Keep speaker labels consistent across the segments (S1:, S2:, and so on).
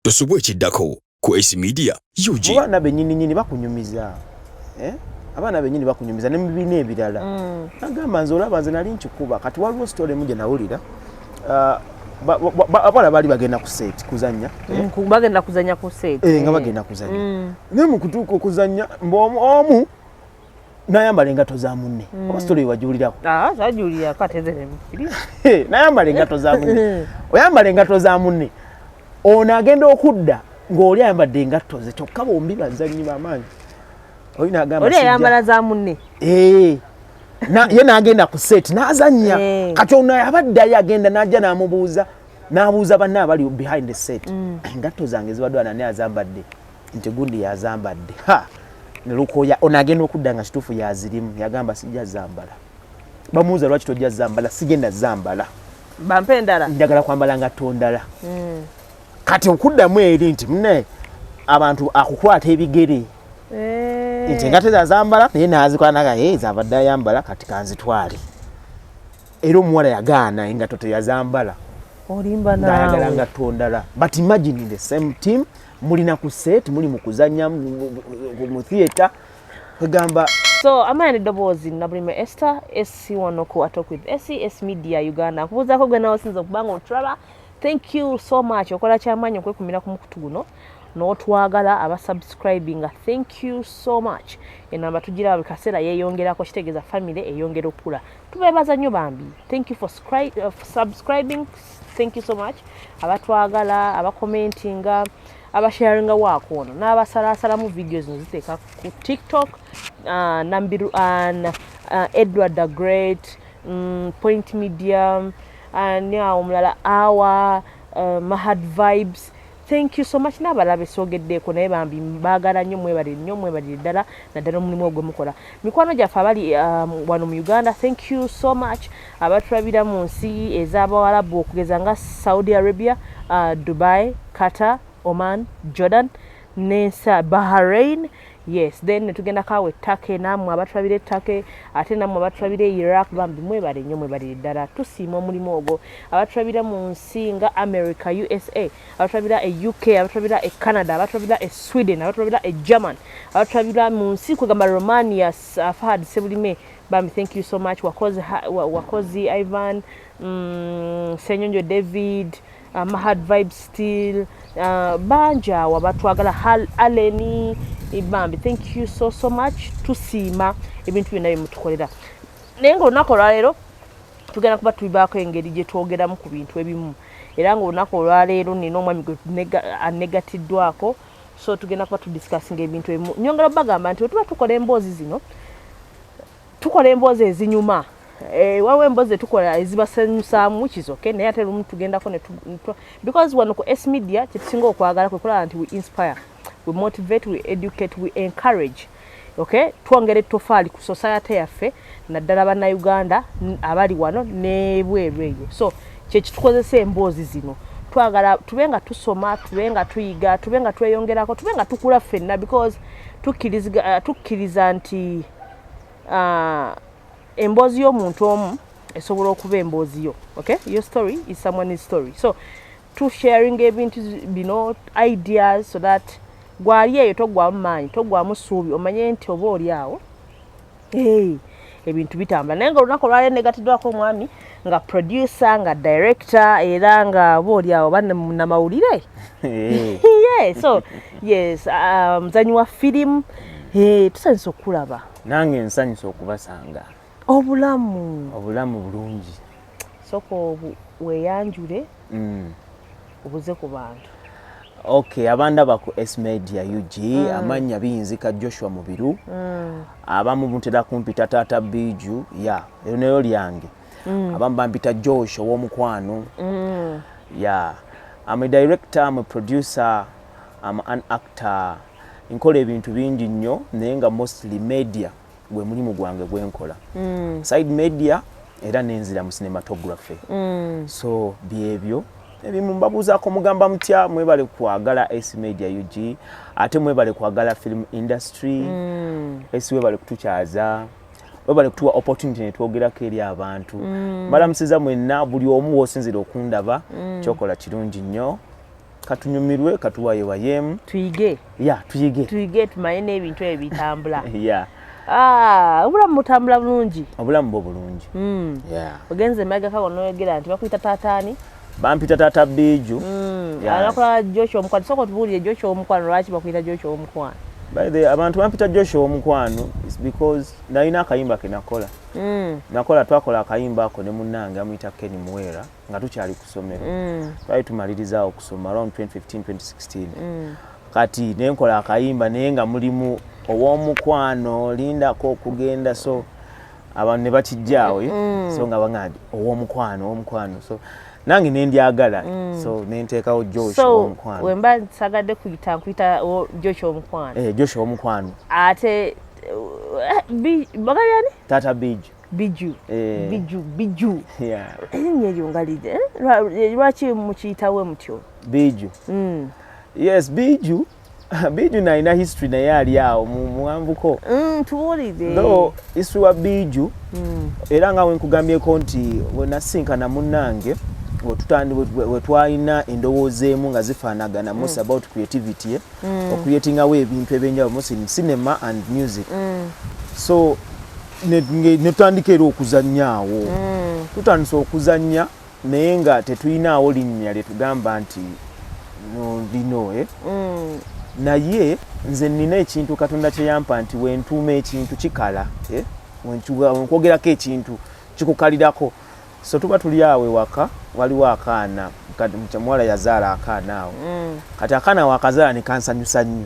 S1: Tosubwa ekiddako ku S Media UG.
S2: Mu baana bennyini nyini bakunyumiza, eh? Abaana bennyini bakunyumiza ne mu bibiina ebirala. Nagamba nze olaba nze nali nkikuba. Kati waliwo story emu gye nawulira. Ah, abawala baali bagenda ku set kuzannya, eh?
S3: Bagenda kuzanya ku set.
S2: Eh, nga bagenda kuzannya, naye mu kutuuka okuzannya mbu omu n'ayambala engatto za munne. Oba story wagiwulirako?
S3: Ah, sajulira kate ze mufiri.
S2: N'ayambala engatto za munne. Oyambala engatto za munne, ono agenda okudda ng'oli ayambadde engatto ze, kyokka bombi bazannyi bamaanyi. Oli n'agamba
S3: Oli ayambala za munne.
S2: Eh. Ye n'agenda ku set n'azannya. Kati ono abaddayo agenda n'ajja n'amubuuza, n'abuuza banne abali behind the set, "Engatto zange zibadde wano, ani azambadde?" Nti gundi yazambadde. Ha, ne lukoya. Ono agenda okudda nga kituufu yazirimu. Yagamba, "Sijja zambala." Bamubuuza, "Lwaki tojja zambala?" "Sigenda zambala."
S3: Bampe endala.
S2: "Njagala kwambala ngatto ndala." Kati okuddamu eri nti mune abantu akukwata ebigere nti engatto zazambala, naye nazikola naga, "Hey, zabadde ayambala, kati kanzitwale." Era omuwala yagaana, engatto teyazambala.
S3: Olimba.
S2: Ng'ayagala
S3: Naawe.
S2: ngatto ndala. But imagine, in the same team, mulina ku set, muli mu kuzannya mu theatre, kwegamba.
S3: So amanya n'eddoboozi Nabulime Esther SC wano ku A Talk with SC, S Media Uganda. Nkubuuzaako gwe nawe osinza okuba nga otulaba, thank you so much. Okola kyamaanyi okwekumira ku mukutu guno n'otwagala. Abasubscribinga, thank you so much. Enamba tugiraba buli kaseera yeeyongerako, kitegeeza family eyongera okukula. Tubeebaza nnyo bambi. Thank you for subscribing, thank you so much. Abatwagala, abacommentinga, abasharinga waako ono n'abasalaasalamu video zino ziteeka ku TikTok, Nambiru, Edward the Great, Point Media, ni awo omulala awa Mahad Vibes, thank you so much. N'abalala besogeddeeko naye bambi baagala nnyo, mwebale nnyo, mwebalire ddala, naddala omulimu ogwo mukola. Mikwano gyaffe abali wano mu Uganda, thank you so much. Abatulabira mu nsi ez'Abawalabu, okugeza nga Saudi Arabia, Dubai, Qatar, Oman, Jordan n'ensi Bahrain, yes. Then netugenda kawe Turkey, nammwe abatulabira e Turkey, ate nammwe abatulabira e Iraq, bambi mwebale nnyo, mwebalire ddala, tusiima omulimu ogwo. Abatulabira mu nsi nga America, USA, abatulabira e UK, abatulabira e Canada, abatulabira e Sweden, abatulabira e German, abatulabira mu nsi kwegamba Romania, Fahad Sebulime, bambi thank you so much. Wakozi, Wakozi Ivan, Senyonjo David, Mahad Vibe still, bangi awo abatwagala, Aleni, bambi thank you so so much. Tusiima ebintu byonna byemutukolera. Naye nga olunaku olwaleero tugenda kuba tubibaako engeri gye twogeramu ku bintu ebimu, era nga olunaku olwaleero nina omwami gwe anegatiddwako, so tugenda kuba tudiscussinga ebintu ebimu. Nyongera bagamba nti wetuba tukola emboozi zino, tukola emboozi ezinyuma. Waliwo emboozi zetukola ezibasanyusaamu, which is okay, naye ate lumu tugendako because wano ku S Media kyetusinga okwagala kwe kulaba nti we inspire, we motivate, we educate, we encourage, okay? Twongera ettofaali ku society yaffe, naddala Bannayuganda abali wano n'ebweru eyo. So kyekitukozesa emboozi zino. Twagala tube nga tusoma, tube nga tuyiga, tube nga tweyongerako, tube nga tukula ffenna, because tukkiriza nti emboozi y'omuntu omu esobola okuba emboozi yo, okay? Your story is someone's story. So tusharinga ebintu bino, ideas, so that gwali eyo toggwamu maanyi, toggwamu ssuubi, omanye nti oba oli awo, hey, ebintu bitambula. Naye nga olunaku olwaleero negatiddwako omwami nga producer, nga director, era nga oba oli awo bannamawulire. Yeah, so yes, muzanyi wa firimu. Hey, tusanyusa okulaba.
S2: Nange nsanyusa okubasanga.
S3: Obulamu?
S2: Obulamu bulungi.
S3: Sooka weeyanjule, obuze ku bantu.
S2: Okay, abandaba ku S Media UG, amannya biyinzika Joshua Mubiru. Abamu mutera kumpita Taata Biju, ya eryo nayo lyange. Abamu bampita Josh ow'omukwano. Yeah, I'm a director, I'm a producer, I'm an actor. Nkola ebintu bingi nnyo, naye nga mostly media gwe mulimu gwange gwenkola. Side media, era nenzira mu cinematography. So byebyo ebimu mbabuuzaako. Mugamba mutya? Mwebale kwagala S Media UG, ate mwebale kwagala film industry. S webale kutukyaza, webale kutuwa opportunity netwogerako eri abantu. Mbalamusiza mwenna, buli omu wosinzira okundaba. Kyokola kirungi nnyo. Katunyumirwe, katuwayewayeemu.
S3: Tuyige.
S2: Ya, tuyige.
S3: Tuyige, tumanye n'ebintu ebyo bitambula.
S2: Yeah.
S3: Ah, obulamu butambula bulungi?
S2: Obulamu bwo bulungi. Yeah.
S3: Ogenze emabegako noyogera nti bakuyita taataani?
S2: Bampita Taata Biju. Yes.
S3: Anakola Joshua Omukwano. Sooka otubuulire, Joshua Omukwano, lwaki bakuyita Joshua Omukwano?
S2: By the way, abantu bampita Joshua Omukwano is because nalina akayimba ke nakola. Nakola, twakola akayimba ako ne munnange amuyita Ken Muwera nga tukyali ku ssomero. Twali tumalirizaawo okusoma around 2015 2016. Kati nenkola akayimba naye nga mulimu ow'omukwano, lindako okugenda, so abantu ne bakijjaawo, eh? So nga baŋŋamba nti ow'omukwano, ow'omukwano, so nange nendyagala, so nenteekawo Josh
S3: So
S2: ow'omukwano.
S3: Wemba nsagadde kuyita, nkuyita Joshua Omukwano?
S2: Eh, Joshua Omukwano.
S3: Ate bagalyani?
S2: Tata Biju.
S3: Biju.
S2: Eh.
S3: Biju, Biju.
S2: Yeah.
S3: Erinnya eryo nga lije, eh? Lwaki mukiyitawe mutyo?
S2: Biju. Yes, Biju. Biju nalina history naye ali awo mu muwanvuko.
S3: Tubuulire.
S2: Though history wa Biju, era nga wenkugambyeko nti wenasinkana munnange we twalina endowooza emu nga zifaanagana most about creativity, eh? Ocreatingawo ebintu ebyenjawulo most in cinema and music. So ne tutandika era okuzannya awo. Tutandise okuzannya naye nga tetuyinaawo linnya lyetugamba nti no, lino, eh? Naye nze nina ekintu Katonda kye yampa nti wentuuma ekintu kikala, eh? Wenkwogerako ekintu kikukalirako. So tuba tuli awo ewaka, waliwo akaana, kati muwala yazaala akaana awo. Kati akaana wakazaala ne kansanyusa nnyo.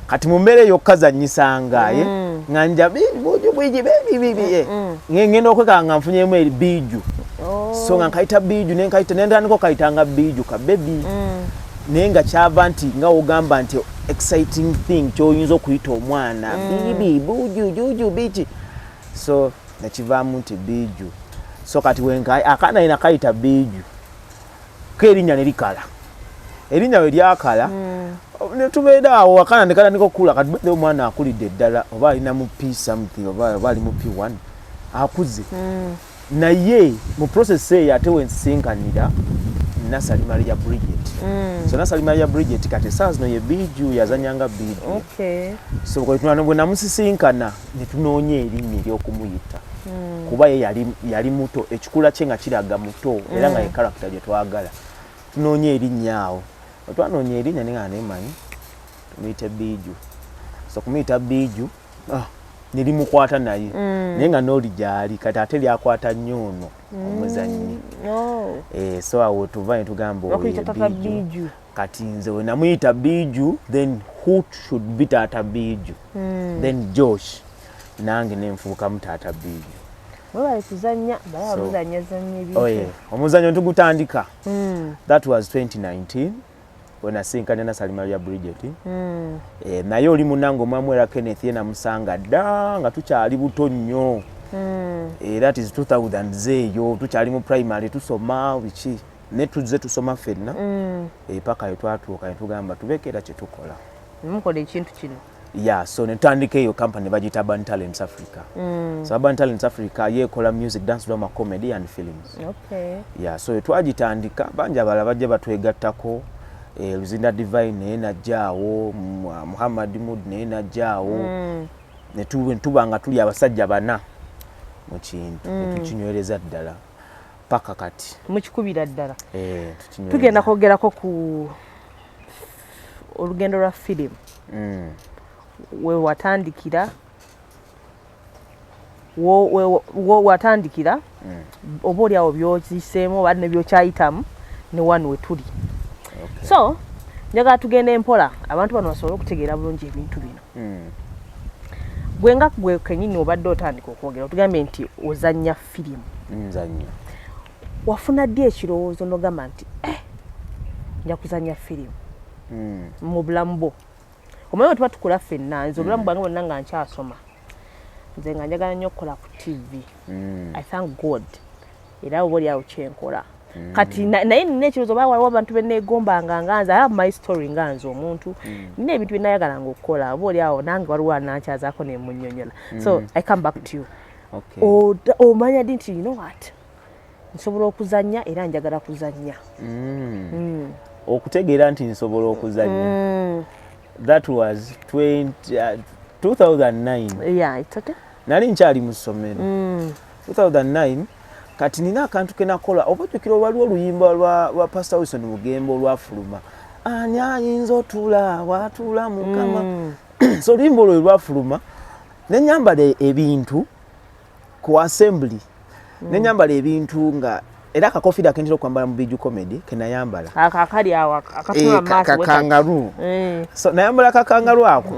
S2: Kati mu mbeera ey'okukazannyisanga, eh, nga nja buju bwigi bebibibi, eh. Ngenda okwekanga nga nfunyemu eri Biju.
S3: Oh.
S2: So nga nkayita Biju, nenkayita, nentandika okayitanga Biju ka baby. Naye nga kyava nti nga wogamba nti exciting thing kyoyinza okuyita omwana, bibi, buju, juju, biki. So nekivaamu nti Biju. So kati wenka akaana ina kayita Biju, ko erinnya ne likala. Erinnya we lyakala, ne tubeera awo, akaana ne katandika okukula. Kati bedde omwana akulidde ddala, oba alina mu P something, oba ali mu P1, akuze. Naye mu process eyo ate wensisinkanira Nasali Maria Bridget. So Nasali Maria Bridget kati essaawa zino ye Biju, yazanyanga Biju. So bwe namusisinkana ne tunoonya erinnya ery'okumuyita, kuba ye yali muto, ekikula kye nga kiraga muto, era nga ye character gye twagala. Tunoonya erinnya awo. Bwe twanoonya erinnya, ne nga nemanyi tumuyite Biju. So kumuyita Biju, ah, ne limukwata naye, naye nga nooli gyali kati ate lyakwata nnyo ono omuzannyi.
S3: Oh.
S2: Eh, so awo tuva ne tugamba oyo
S3: Bakuyita
S2: ye
S3: Tata
S2: Biju.
S3: Biju.
S2: Kati nze we namuyita Biju, then who should be Taata Biju? Then Josh, nange nenfuukamu Taata Biju.
S3: Mwebale kuzannya, balaba muzannyazannya ebintu.
S2: Oh, yeah. Omuzannyo ntugutandika, that was 2019 wenasinkana Nasali Maria Bridget. Eh, naye oli munange omwamu era Kenneth, ye namusanga dda nga tukyali buto nnyo. Era tis 2000 eyo, tukyali mu primary tusoma biki, ne tuzze tusoma ffenna. Eh, paka wetwatuuka ne tugamba tubeeko era kyetukola.
S3: Mukola ekintu kino.
S2: Yeah, so netutandika eyo company bagiyita Urban Talents Africa. So Urban Talents Africa yeekola music, dance, drama, comedy and films. Yeah, so twagitandika, bangi abalala bajja batwegattako. Eh, Luzinda Divine naye najjaawo, Muhammad Mud naye najjaawo. Ne tuba nga tuli abasajja bana mu kintu, ne tukinywereza ddala paka kati.
S3: Mukikubira ddala.
S2: Eh, tukinywereza.
S3: Tugenda kwogerako ku olugendo lwa firimu, we watandikira, wo watandikira, oba oli awo byokiseemu oba ne byokyayitamu ne wano we tuli. So njagala tugende mpola, abantu bano basobole okutegeera bulungi ebintu bino. Gwe nga gwe kenyini obadde otandika okwogera, otugambye nti ozannya firimu.
S2: Nzannya.
S3: Wafuna ddi ekirowoozo nogamba nti, eh, nja kuzannya firimu mu bulamu bwo? Omanyi bwe tuba tukula ffenna, nze obulamu bwange bwonna nga nkyasoma, nze nga njagala nnyo okukola ku TV. I thank God, era oba oli awo kyenkola kati. Naye nina ekirowoozo oba waliwo abantu beneegombanga nga nze. I have my story nga nze omuntu, nina ebintu byenayagalanga okukola, oba oli awo nange waliwo anankyazaako nemunyonyola. So I come back to you. Omanya ddi nti, you know what, nsobola okuzannya era njagala kuzannya?
S2: Okutegeera nti nsobola okuzannya, that was 20, 2009.
S3: Yeah, it's okay.
S2: Nali nkyali mu ssomero 2009. Kati nina akantu ke nakola, oba ojjukira, waliwo oluyimba lwa Pastor Wilson Bugembe olwafuluma, "Ani ayinza otuula watuula Mukama". So oluyimba olwo lwafuluma, nenyambala ebintu ku assembly, nenyambala ebintu nga era akakofiira kentera okwambala mu Biju Comedy kenayambala.
S3: Ako akali awo akatunula mu maaso bwe kati.
S2: Kakangalu. So nayambala kakangalu ako,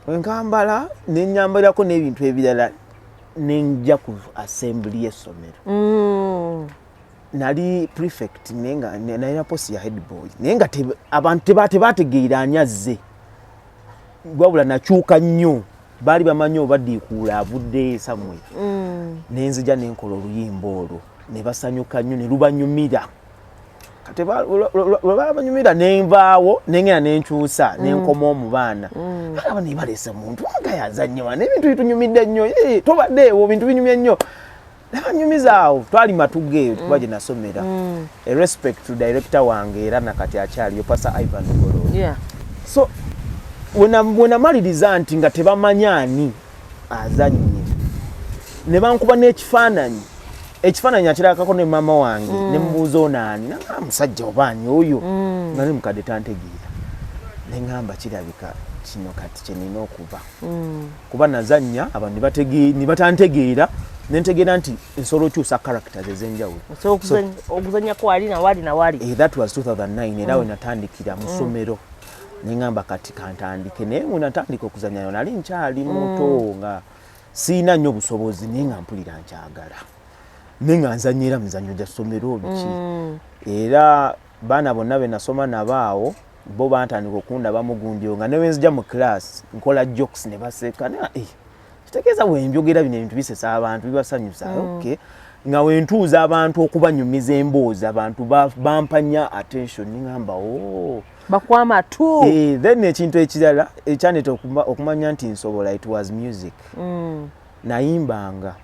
S2: nkambala nenyambalirako n'ebintu ebirala, nenja ku assembly y'essomero. Nali prefect, naye nga nalina post ya head boy, naye nga abantu tebategeera ani azze, wabula nakyuka nnyo, baali bamanyi oba diikuula avudde somewhere. Nenzija nenkola oluyimba olwo, ne basanyuka nnyo, ne lubanyumira. Kati lwe babanyumira, nenvaawo, nengenda nenkyusa, nenkoma mu baana. Aba nebalese muntu nga yazannyiwa n'ebintu bitunyumidde nnyo. Eh, tobaddeewo, bintu binyumye nnyo, nebanyumiza awo. Twali Matuga eyo kuba gye nasomera. A respect to director wange, era nakati akyaliyo, Pastor Ivan Golo. So wenamaliriza nti nga tebamanyi ani azannye, ne bankuba n'ekifaananyi. Ekifaananyi akirabakako ne maama wange, ne mubuuza, "Ono ani?" Nanga musajja oba ani oyo, nga ne mukadde tantegeera. Ne ŋŋamba, kirabika kino kati kye nina okuba, kuba nazannya abantu ne batantegeera, nentegeera nti nsobola okyusa characters ez'enjawulo.
S3: Osobola okuzannyako wali na wali na wali.
S2: Eh, that was 2009, era we natandikira mu ssomero, neŋŋamba kati kantandike. Naye mwe natandika okuzanyayo nali nkyali muto, nga siina nnyo busobozi, naye nga mpulira nkyagala, naye nga nzanya era mizannyo gya ssomero biki. Era baana bonna be nasoma nabo awo bo bantandika okundaba mugundi nga ne wenzija mu class nkola jokes ne baseka. Naye, eh, kitegeeza bwenjogera bino ebintu bisesa abantu, bibasanyusa. Okay, nga wentuuza abantu okubanyumiza emboozi, abantu bampanya attention, niŋamba, "Oh."
S3: Bakwama tu.
S2: Eh, then ekintu ekirala ekyaneta okumanya nti nsobola, it was music. Nayimbanga,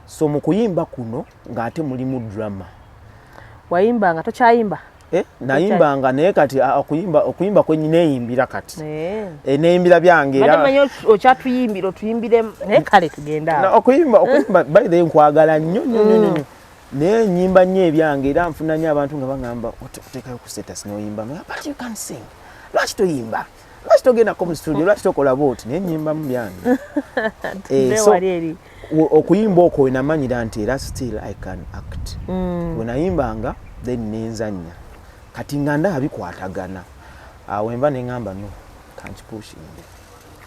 S2: so mu kuyimba kuno ng'ate mulimu drama.
S3: Wayimbanga, tokyayimba?
S2: Eh, nayimbanga, naye kati okuyimba kwe neeyimbira kati.
S3: Eh.
S2: Eh, neeyimbira byange.
S3: Badde
S2: era
S3: manyi okyatuyimbira, otuyimbire, naye kale tugende awo.
S2: Okuyimba by the way nkwagala nnyo nnyo nnyo nnyo, naye nyimba nnyo ebyange, era nfuna nnyo abantu nga baŋŋamba, "Oteekayo ku status n'oyimba." Nga, "But you can sing, lwaki toyimba? Lwaki togendako mu studio? Lwaki tokola bwoti?" Naye nyimbamu byange. Eh,
S3: Tudde
S2: so
S3: wali eri.
S2: Okuyimba okwo we namanyira nti era still I can act. Bwe nayimbanga, then nenzannya, kati nga ndaba bikwatagana. Awo enva neŋŋamba, "No, kankipushinge."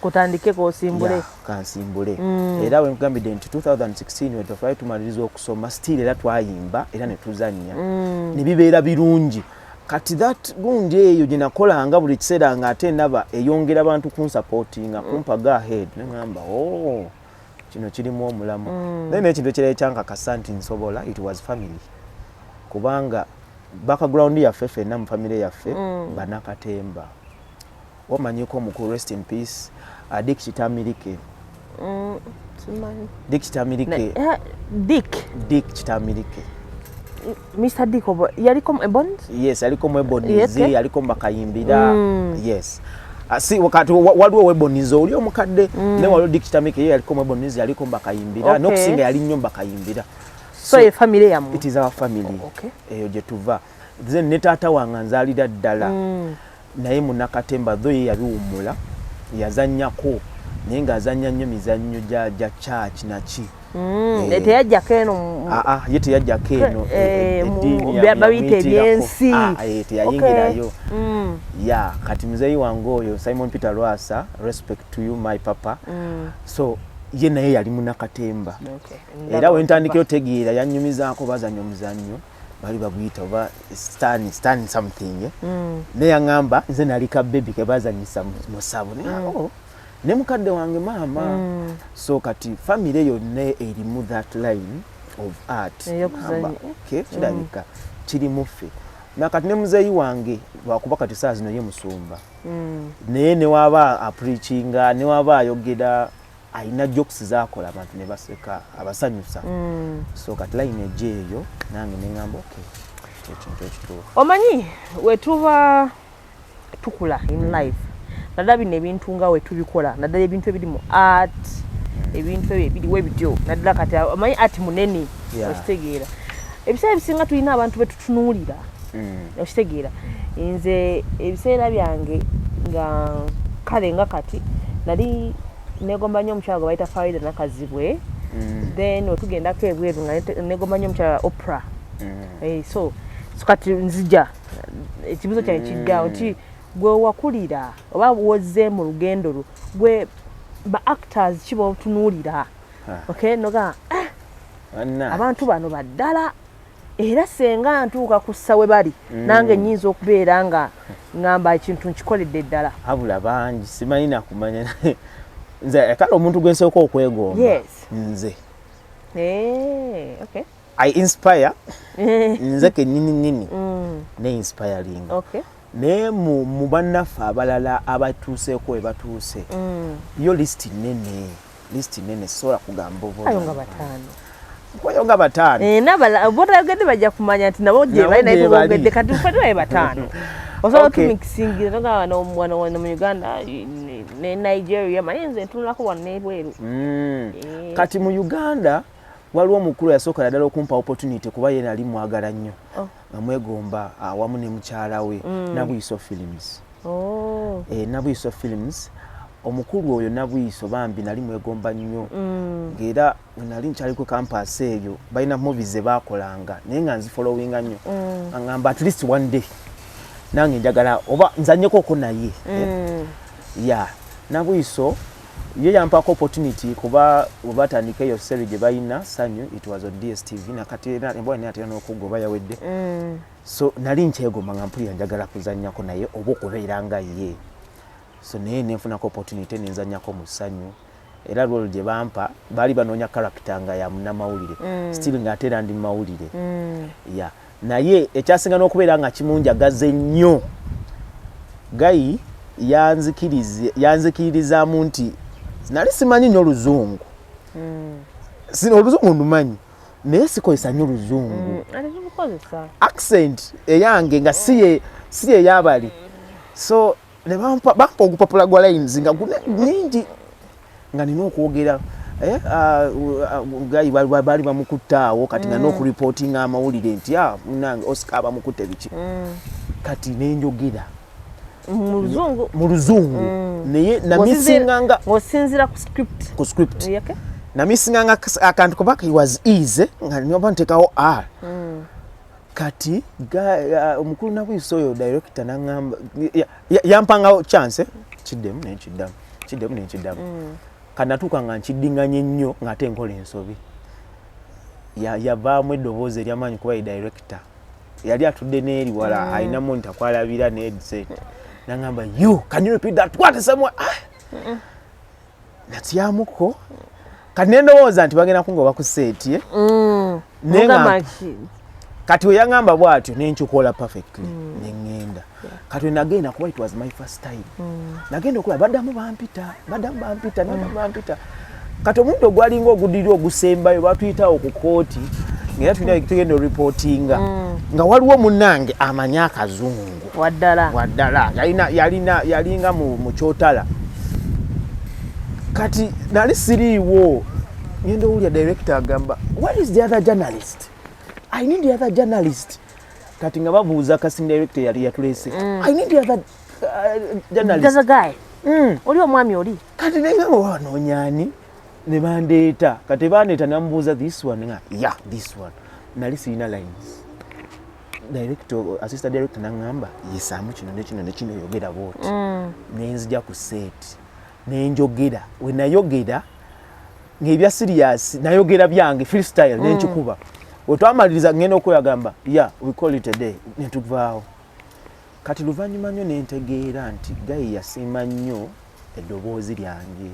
S3: Kutandike kosimbule.
S2: Yeah, kansimbule. Era wenkugambidde nti 2016 we twali tumaliriza okusoma, still era twayimba era ne tuzannya, ne bibeera birungi. Kati that gundi eyo gye nakolanga buli kiseera, nga ate ndaba eyongera abantu kunsupportinga, kumpa go ahead, neŋŋamba, "Oh, kino kirimu omulamu." Naye n'ekintu ekirala ekyankakasa nti nsobola, it was family, kubanga background yaffe ffenna mu family yaffe banakatemba. Wamanyiko omukulu, rest in peace, Dick Kitamirike?
S3: Simanyi.
S2: Dick Kitamirike.
S3: Eh, Dick?
S2: Dick Kitamirike.
S3: Mr Dick oba yaliko mu Ebonies?
S2: Yes, aliko mu Ebonies.
S3: Okay.
S2: Aliko mu Bakayimbira, yes. Ah, si wakati waliwo Ebonies oli omukadde, naye waliwo Dick Kitamirike, ye yaliko mu Ebonies, yaliko mu Bakayimbira. N'okusinga yali nnyo mu Bakayimbira.
S3: So ye family yammwe?
S2: It is our family. Eyo gye tuva. Then ne taata wange anzaalira ddala, naye munakatemba, tho ye yabiwummula, yazannyako, naye ng'azannya nnyo mizannyo gya church naki. Eh.
S3: Teyajjako eno
S2: Aa, ye teyajjako eno. Eddiini
S3: babiyita
S2: yamwitirako.
S3: ebyensi.
S2: Ah, eh, teyayingirayo. Ya, kati muzeeyi wange oyo Simon Peter Lwasa, respect to you, my papa. So ye naye yali munakatemba. Era wentandikira otegeera, yanyumizaako bazanya omuzannyo bali baguyita oba stan something, eh? Naye yaŋŋamba nze nali ka baby kebazanyisa mu ssabo. Naye, oh, ne mukadde wange maama. So kati family yonna erimu that line of art.
S3: Ey'okuzannya.
S2: Ŋŋamba, okay, kirabika kiri muffe. Nakati ne muzeeyi wange, lwakuba kati saa zino ye musumba, naye newaba apreachinga, newaba ayogera, alina jokes zakola abantu ne baseka, abasanyusa. So kati line ejja eyo, nange neŋŋamba, okay. Kyekintu ekituufu.
S3: Omanyi wetuba tukula in life, naddala bino ebintu nga wetubikola, naddala ebintu ebiri mu art, ebintu ebyo ebiriwo ebityo, naddala kati omanyi art munene. Okitegeera, ebiseera ebisinga tulina abantu betutunuulira. Okitegeera, nze ebiseera byange nga kale nga kati nali negomba nnyo omukyala gwe bayita Farida Nakazibwe. Then wetugendako ebweru nga negomba nnyo omukyala Oprah. So kati nzija ekibuzo kyange kiggaawo nti gwe wakulira oba wozze mu lugendo lwo, gwe ba actors ki botunuulira? Okay, noga ah,
S2: Banna.
S3: Abantu bano baddala, era senga ntuuka kussa we bali, nange nyinza okubeera nga ngamba ekintu nkikoledde ddala.
S2: Habula bangi, simanyi nakumanya. Nze kale omuntu gwe nsooka okwegomba, nze I inspire, nze kennyini nnyini ne inspiring. Naye mu bannaffe abalala abatuuseeko we batuuse, yo lisiti nene, lisiti nene, sisobola kugamba.
S3: Ayo nga 5.
S2: Kwayo nga 5.
S3: Eh, n'abalala botayogedde bajja kumanya nti nabo gye
S2: Nabo
S3: bali, naye
S2: gye bali.
S3: tubogedde kati ffe tubaye 5. Osobola otumikisingira toga wano mu Uganda ne Nigeria, manyi nze ntunulako wano n'ebweru.
S2: Kati mu Uganda waliwo omukulu yasooka naddala okumpa opportunity, kuba ye nali mwagala nnyo, nga mwegomba awamu ne mukyala we, Nabwiso Films. Nabwiso Films, omukulu oyo Nabwiso bambi nali mwegomba nnyo, ng'era we nali nkyali ku campus eyo balina movies ze baakolanga, naye nga nzifollowinga nnyo. Aŋŋamba at least one day nange njagala oba nzanyekoko naye. Ya, Nabwiso ye yampaako opportunity, kuba we batandika eyo series gye balina Sanyu, it was on DStv, nakati era embwa naye atera n'okuggoba yawedde. So nali nkyegomba nga mpulira njagala kuzannyako naye oba okubeera nga ye. So naye nenfunako opportunity nenzannyako mu Ssanyu, era role gye bampa baali banoonya character nga ya munnamawulire, still ng'ate era ndi mumawulire. Ya, naye ekyasinga n'okubeera nga kimunjagaza ennyo, guy yanzikiririzaamu nti nali simanyi nnyo oluzungu. Oluzungu ndumanyi, naye sikozesa nnyo oluzungu.
S3: Ate tumukozesa.
S2: Accent eyange nga si ye yabali, so ne bampa ogupapula gwa lines nga nyingi nga nina okwogera. Guy baali bamukutte awo, kati nga n'okuripootinga amawulire nti, ah, munange Oscar bamukutte biki. Kati nenjogera
S3: mu luzungu.
S2: Mu luzungu, naye namisinganga
S3: ng'osinziira ku script.
S2: Ku script.
S3: Okay.
S2: Namisinganga akantu kuba it was easy nga nioba ntekawo r. Kati omukulu Nabwiso oyo director naŋŋamba, yampangawo chance, kiddemu nenkiddamu, kiddemu nenkiddamu. Kati natuuka nga nkiddinganye nnyo ng'ate nkola ensobi. Yavaamu eddoboozi eryamaanyi, kuba ye director yali atudde n'eri wala, alina monitor kwalabira ne headset, naŋŋamba, "You, can you repeat that what somewhere?" Ah! Natyamuko. Kati nendowooza nti bagenda kungoba ku set, eh? Naye
S3: Mugamba ki?
S2: Kati we yaŋŋamba bw'atyo nenkikola perfectly, neŋŋenda. Kati we nagenda, kuba it was my first time, nagenda okulaba baddamu bampita, baddamu bampita, baddamu bampita. Kati omuddo ogwalinga oguddirira ogusembayo, batuyitawo ku kooti ngaera tulina tugenda oripootinga, nga waliwo munnange amanyi akazungu.
S3: Waddala.
S2: Waddala, yalina yalinga mu kyotala. Kati nali siriiwo, ngenda owulya director agamba, "Where is the other journalist? I need the other journalist." Kati nga babuuza casting director yali yatulese, "I need the other journalist."
S3: There's a guy. Oli omwami oli.
S2: Kati nengamba wanoonyani, ne bandeeta. Kati bandeeta, namubuuza, "This one?" Nga, "Yeah, this one." Nali sirina lines. Director, assistant director naŋŋamba, "Yisaamu kino ne kino ne kino, yogera bwoti." Nenzija ku set nenjogera. We nayogera ng'ebya serious, nayogera byange freestyle, nenkikuba. Wetwamaliriza, ngenda okweyagamba, "Yeah, we call it a day," netuvaawo. Kati luvannyuma nnyo nentegeera nti guy yasiima nnyo eddoboozi lyange.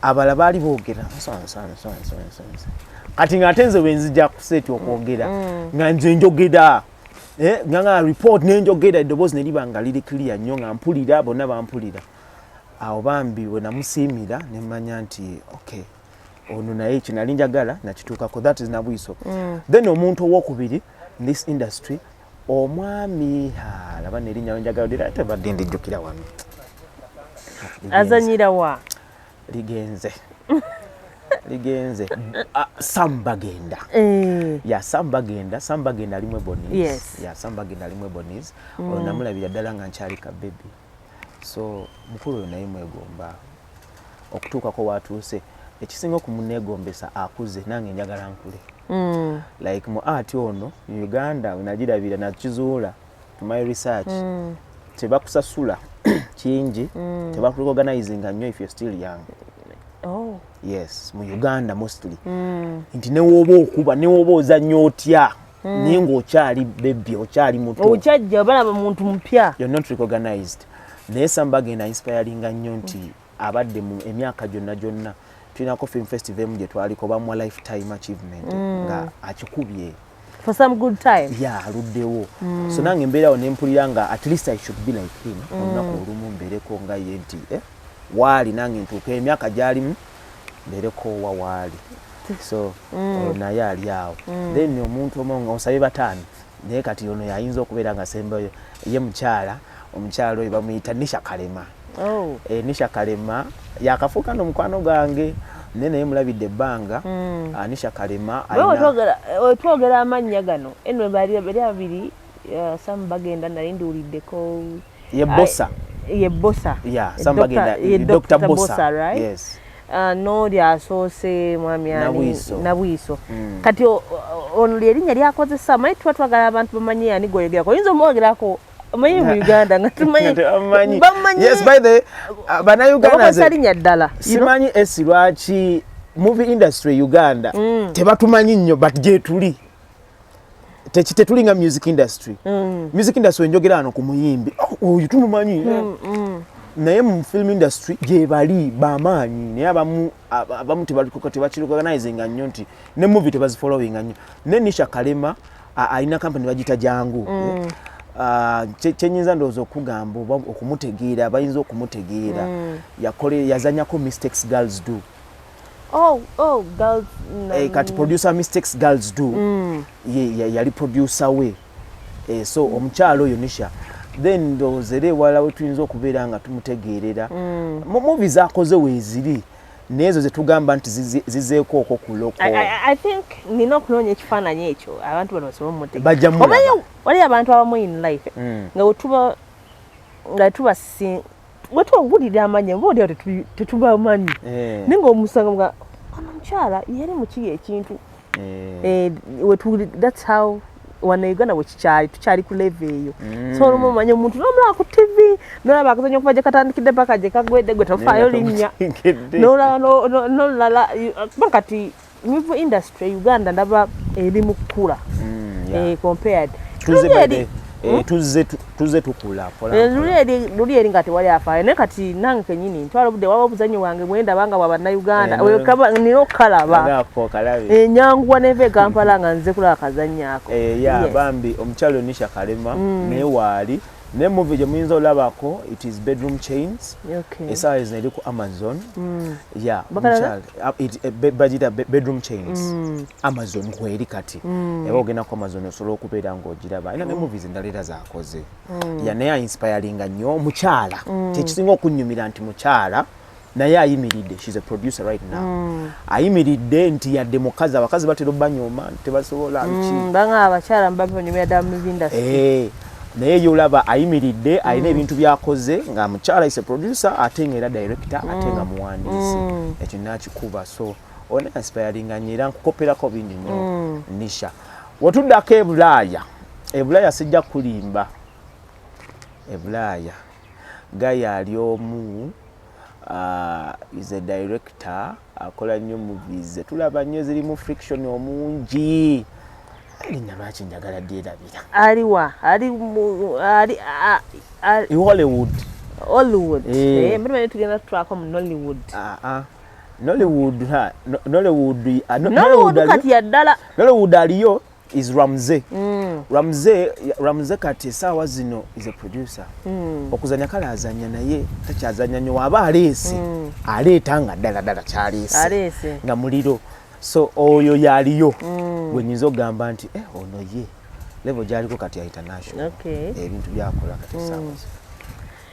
S2: Abalala baali boogera nso, nso, nso, nso, nso, nso. Kati ng'ate nze bwe nzija ku set okwogera, nga nze njogera, nga report nenjogera, eddoboozi ne liba nga liri clear nnyo, nga mpulira bonna bampulira. Awo bambi bwe namusiimira, ne mmanya nti okay, ono naye kye nali njagala nakituukako. That is Nabwiso. Then omuntu owokubiri In this industry, omwami, ha, laba nerinnya njagala dira, tebadde ndijjukira wano. Ligenze.
S3: Azanyira wa?
S2: Ligenze, ligenze. Ah, Sam Bagenda.
S3: Eh,
S2: Ya, Sam Bagenda. Sam Bagenda alimu Ebonies. Ya, Sam Bagenda alimu Ebonies. Oyo namulabira ddala nga nkyali ka baby, so mukulu oyo naye mwegomba okutuukako watuuse. Ekisinga okumuneegombesa, akuze, nange njagala nkule. Like mu art ono mu Uganda, wenagirabira nakizuula to my research, tebakusasula kingi, tebakurecognizinga nnyo if you're still young.
S3: Oh.
S2: Yes, mu Uganda mostly, nti newooba okuba, newooba ozannya otya, naye ng'okyali baby, okyali muto,
S3: okyajja, balaba muntu mupya.
S2: You're not recognized. Naye Sam Bagenda inspiringa nnyo nti abadde mu emyaka gyonna gyonna. Tulinako film festival emu gye twaliko, bamuwa lifetime achievement nga akikubye.
S3: For some good time.
S2: Ya, aluddewo. So nange mbeerawo nempulira nga at least I should be like him. Olunaku olumu mbeereko nga ye, nti waali nange ntuuka emyaka gyalimu, mbeereko wa waali. So oyo naye ali awo. Then omuntu omu nga osabye bataano, naye kati ono yayinza okubeera nga sembayo, ye mukyala. Omukyala oyo bamuyita Nisha Kalema.
S3: Oh.
S2: Nisha Kalema yakafuuka no mukwano gwange, naye mulabidde ebbanga. Ah, Nisha Kalema
S3: Wetwogera amannya gano enwe bali abiri, Sam Bagenda nali ndiwuliddeko.
S2: Ye Bosa.
S3: Ye Bosa.
S2: Yeah, Sam Bagenda,
S3: ye
S2: Dr.
S3: Dr.
S2: Bosa.
S3: Bosa, right?
S2: Yes.
S3: N'oli asoose, mwami ani?
S2: Nabwiso.
S3: Nabwiso. Kati ono lyerinnya lyakozesa, manyi tuba twagala abantu bamanye ani gwoyogerako. Oyinza omwogerako, omanyi mu Uganda nga tumanyi
S2: Bamanyi.
S3: Bamanyi.
S2: Yes, by the bannayuganda
S3: bakozesa
S2: nze
S3: linnya ddala, you know?
S2: Simanyi esi lwaki movie industry Uganda tebatumanyi nnyo, but gyetuli. Tetuli nga music industry. Music industry enjogera wano ku muyimbi, "Oh, oyo tumumanyi." Naye mu film industry gyebali bamaanyi, naye abamu abamu tebakirecognizinga nnyo nti ne movie tebazifollowinga nnyo. Ne Nisha Kalema alina company bagiyita Jangu. Ah, kyenyinza ndowooza okugamba oba okumutegeera, bayinza okumutegeera, yazanyako Mistakes Girls Do.
S3: Oh, girls.
S2: Kati producer Mistakes Girls Do, yali producer we. So omukyalo oyo Nisha. Then ndowooza era ewalala we tuyinza okubeera nga tumutegeerera, mu movie zakoze weeziri, n'ezo zetugamba nti zizeeko okwo kuloko.
S3: I think nina okunoonya ekifaananyi ekyo abantu bano basobole omutegeera.
S2: Bajja mulaba.
S3: Omanyi waliyo abantu abamu in life nga wetuba nga tuba si wetuwulira amannya oba oliawo tetubamanyi, naye ng'omusanga nga ono omukyala yali mukiri ekintu. That's how wano Uganda bwekikyali, tukyali ku level eyo. So olumu omanya omuntu nomulaba ku TV, nolaba akazanyo okuva gye katandikidde paka gye kagwedde, gwe tofaayo linnya.
S2: Tomutegedde.
S3: Nolaba nolala kuba kati movie industry Uganda ndaba eri mu kkula. Compared
S2: Tuzze
S3: Luli
S2: by
S3: eri
S2: tuzze tukula mpola
S3: luli
S2: mpola.
S3: eri, luli eri nga tewali afaayo, naye kati nange kenyini ntwala obudde waba obuzanyo bwange bwendaba nga bwa bannayuganda, nina okukalaba.
S2: Nako kalabe.
S3: Enyanguwa neva e Kampala nga nze kulaba kazannyo ako.
S2: Ya.
S3: Yes.
S2: Bambi omukyalo Nisha Kalema naye waali ne movie gye muyinza olabako, it is Bedroom Chains. Essaawa zino eri ku Amazon ya
S3: Bakalaba?
S2: omukyala. Bagiyita Bedroom Chains. Amazon kweri kati, eba ogenda ku Amazon osobola okubeera ng'ogiraba. Alina ne movies endala era zakoze. Ya, naye ainspiringa nnyo omukyala. Kyekisinga okunyumira nti mukyala naye ayimiridde. She's a producer right now. Ayimiridde nti yadde mukazi, abakazi batera obbanyooma tebasobola biki.
S3: Banga abakyala mbabanyumira ddala mu movie industry.
S2: Naye ye olaba ayimiridde, alina ebintu byakoze nga mukyala, is a producer ate nga era director ate nga muwandiisi. Ekyo nakikuba. So ona inspiringa nnyo era nkukoperako bingi nnyo Nisha. Wetuddako e Bulaaya, e Bulaaya sijja kulimba, e Bulaaya guy ali omu, is a director, akola nnyo movies tulaba nnyo zirimu friction omungi. Erinnya lwaki njagala dyerabira?
S3: Aliwa? Ali ali
S2: E Hollywood.
S3: Hollywood.
S2: Eh.
S3: Eh, mbere tugenda tutwako mu Nollywood.
S2: Ah, ah. Nollywood, ha, Nollywood, ah, no,
S3: Nollywood
S2: Nollywood
S3: kati yaddala.
S2: Nollywood aliyo is Ramsey. Ramsey, Ramsey kati essaawa zino is a producer. Okuzanya kale azanya, naye takyazanya nnyo. Waba aleese, aleeta nga ddala ddala kyaleese.
S3: Aleese.
S2: Nga muliro. So oyo yaliyo. Gwe nyinza okugamba nti ono ye. Level gyaliko kati ya international. Ebintu byakola kati essaawa zino,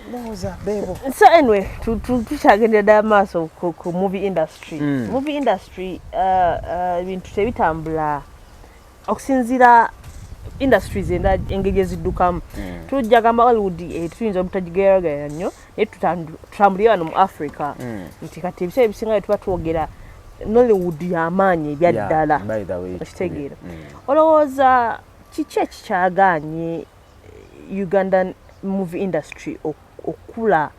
S2: ndowooza beebo.
S3: So anyway, tukyagendera ddala maaso ku movie industry. Movie industry, ebintu tebitambula okusinziira industries endala engeri eziddukamu. Tujja gamba Hollywood, tuyinza obutagigeraganya nnyo, naye tutambulire wano mu Africa nti kati ebiseera ebisinga bye tuba twogera, Nollywood y'amaanyi ebyaddala.
S2: Yeah, by the way,
S3: Okitegeera? Olowooza kiki ekikyagaanye Ugandan movie industry okula?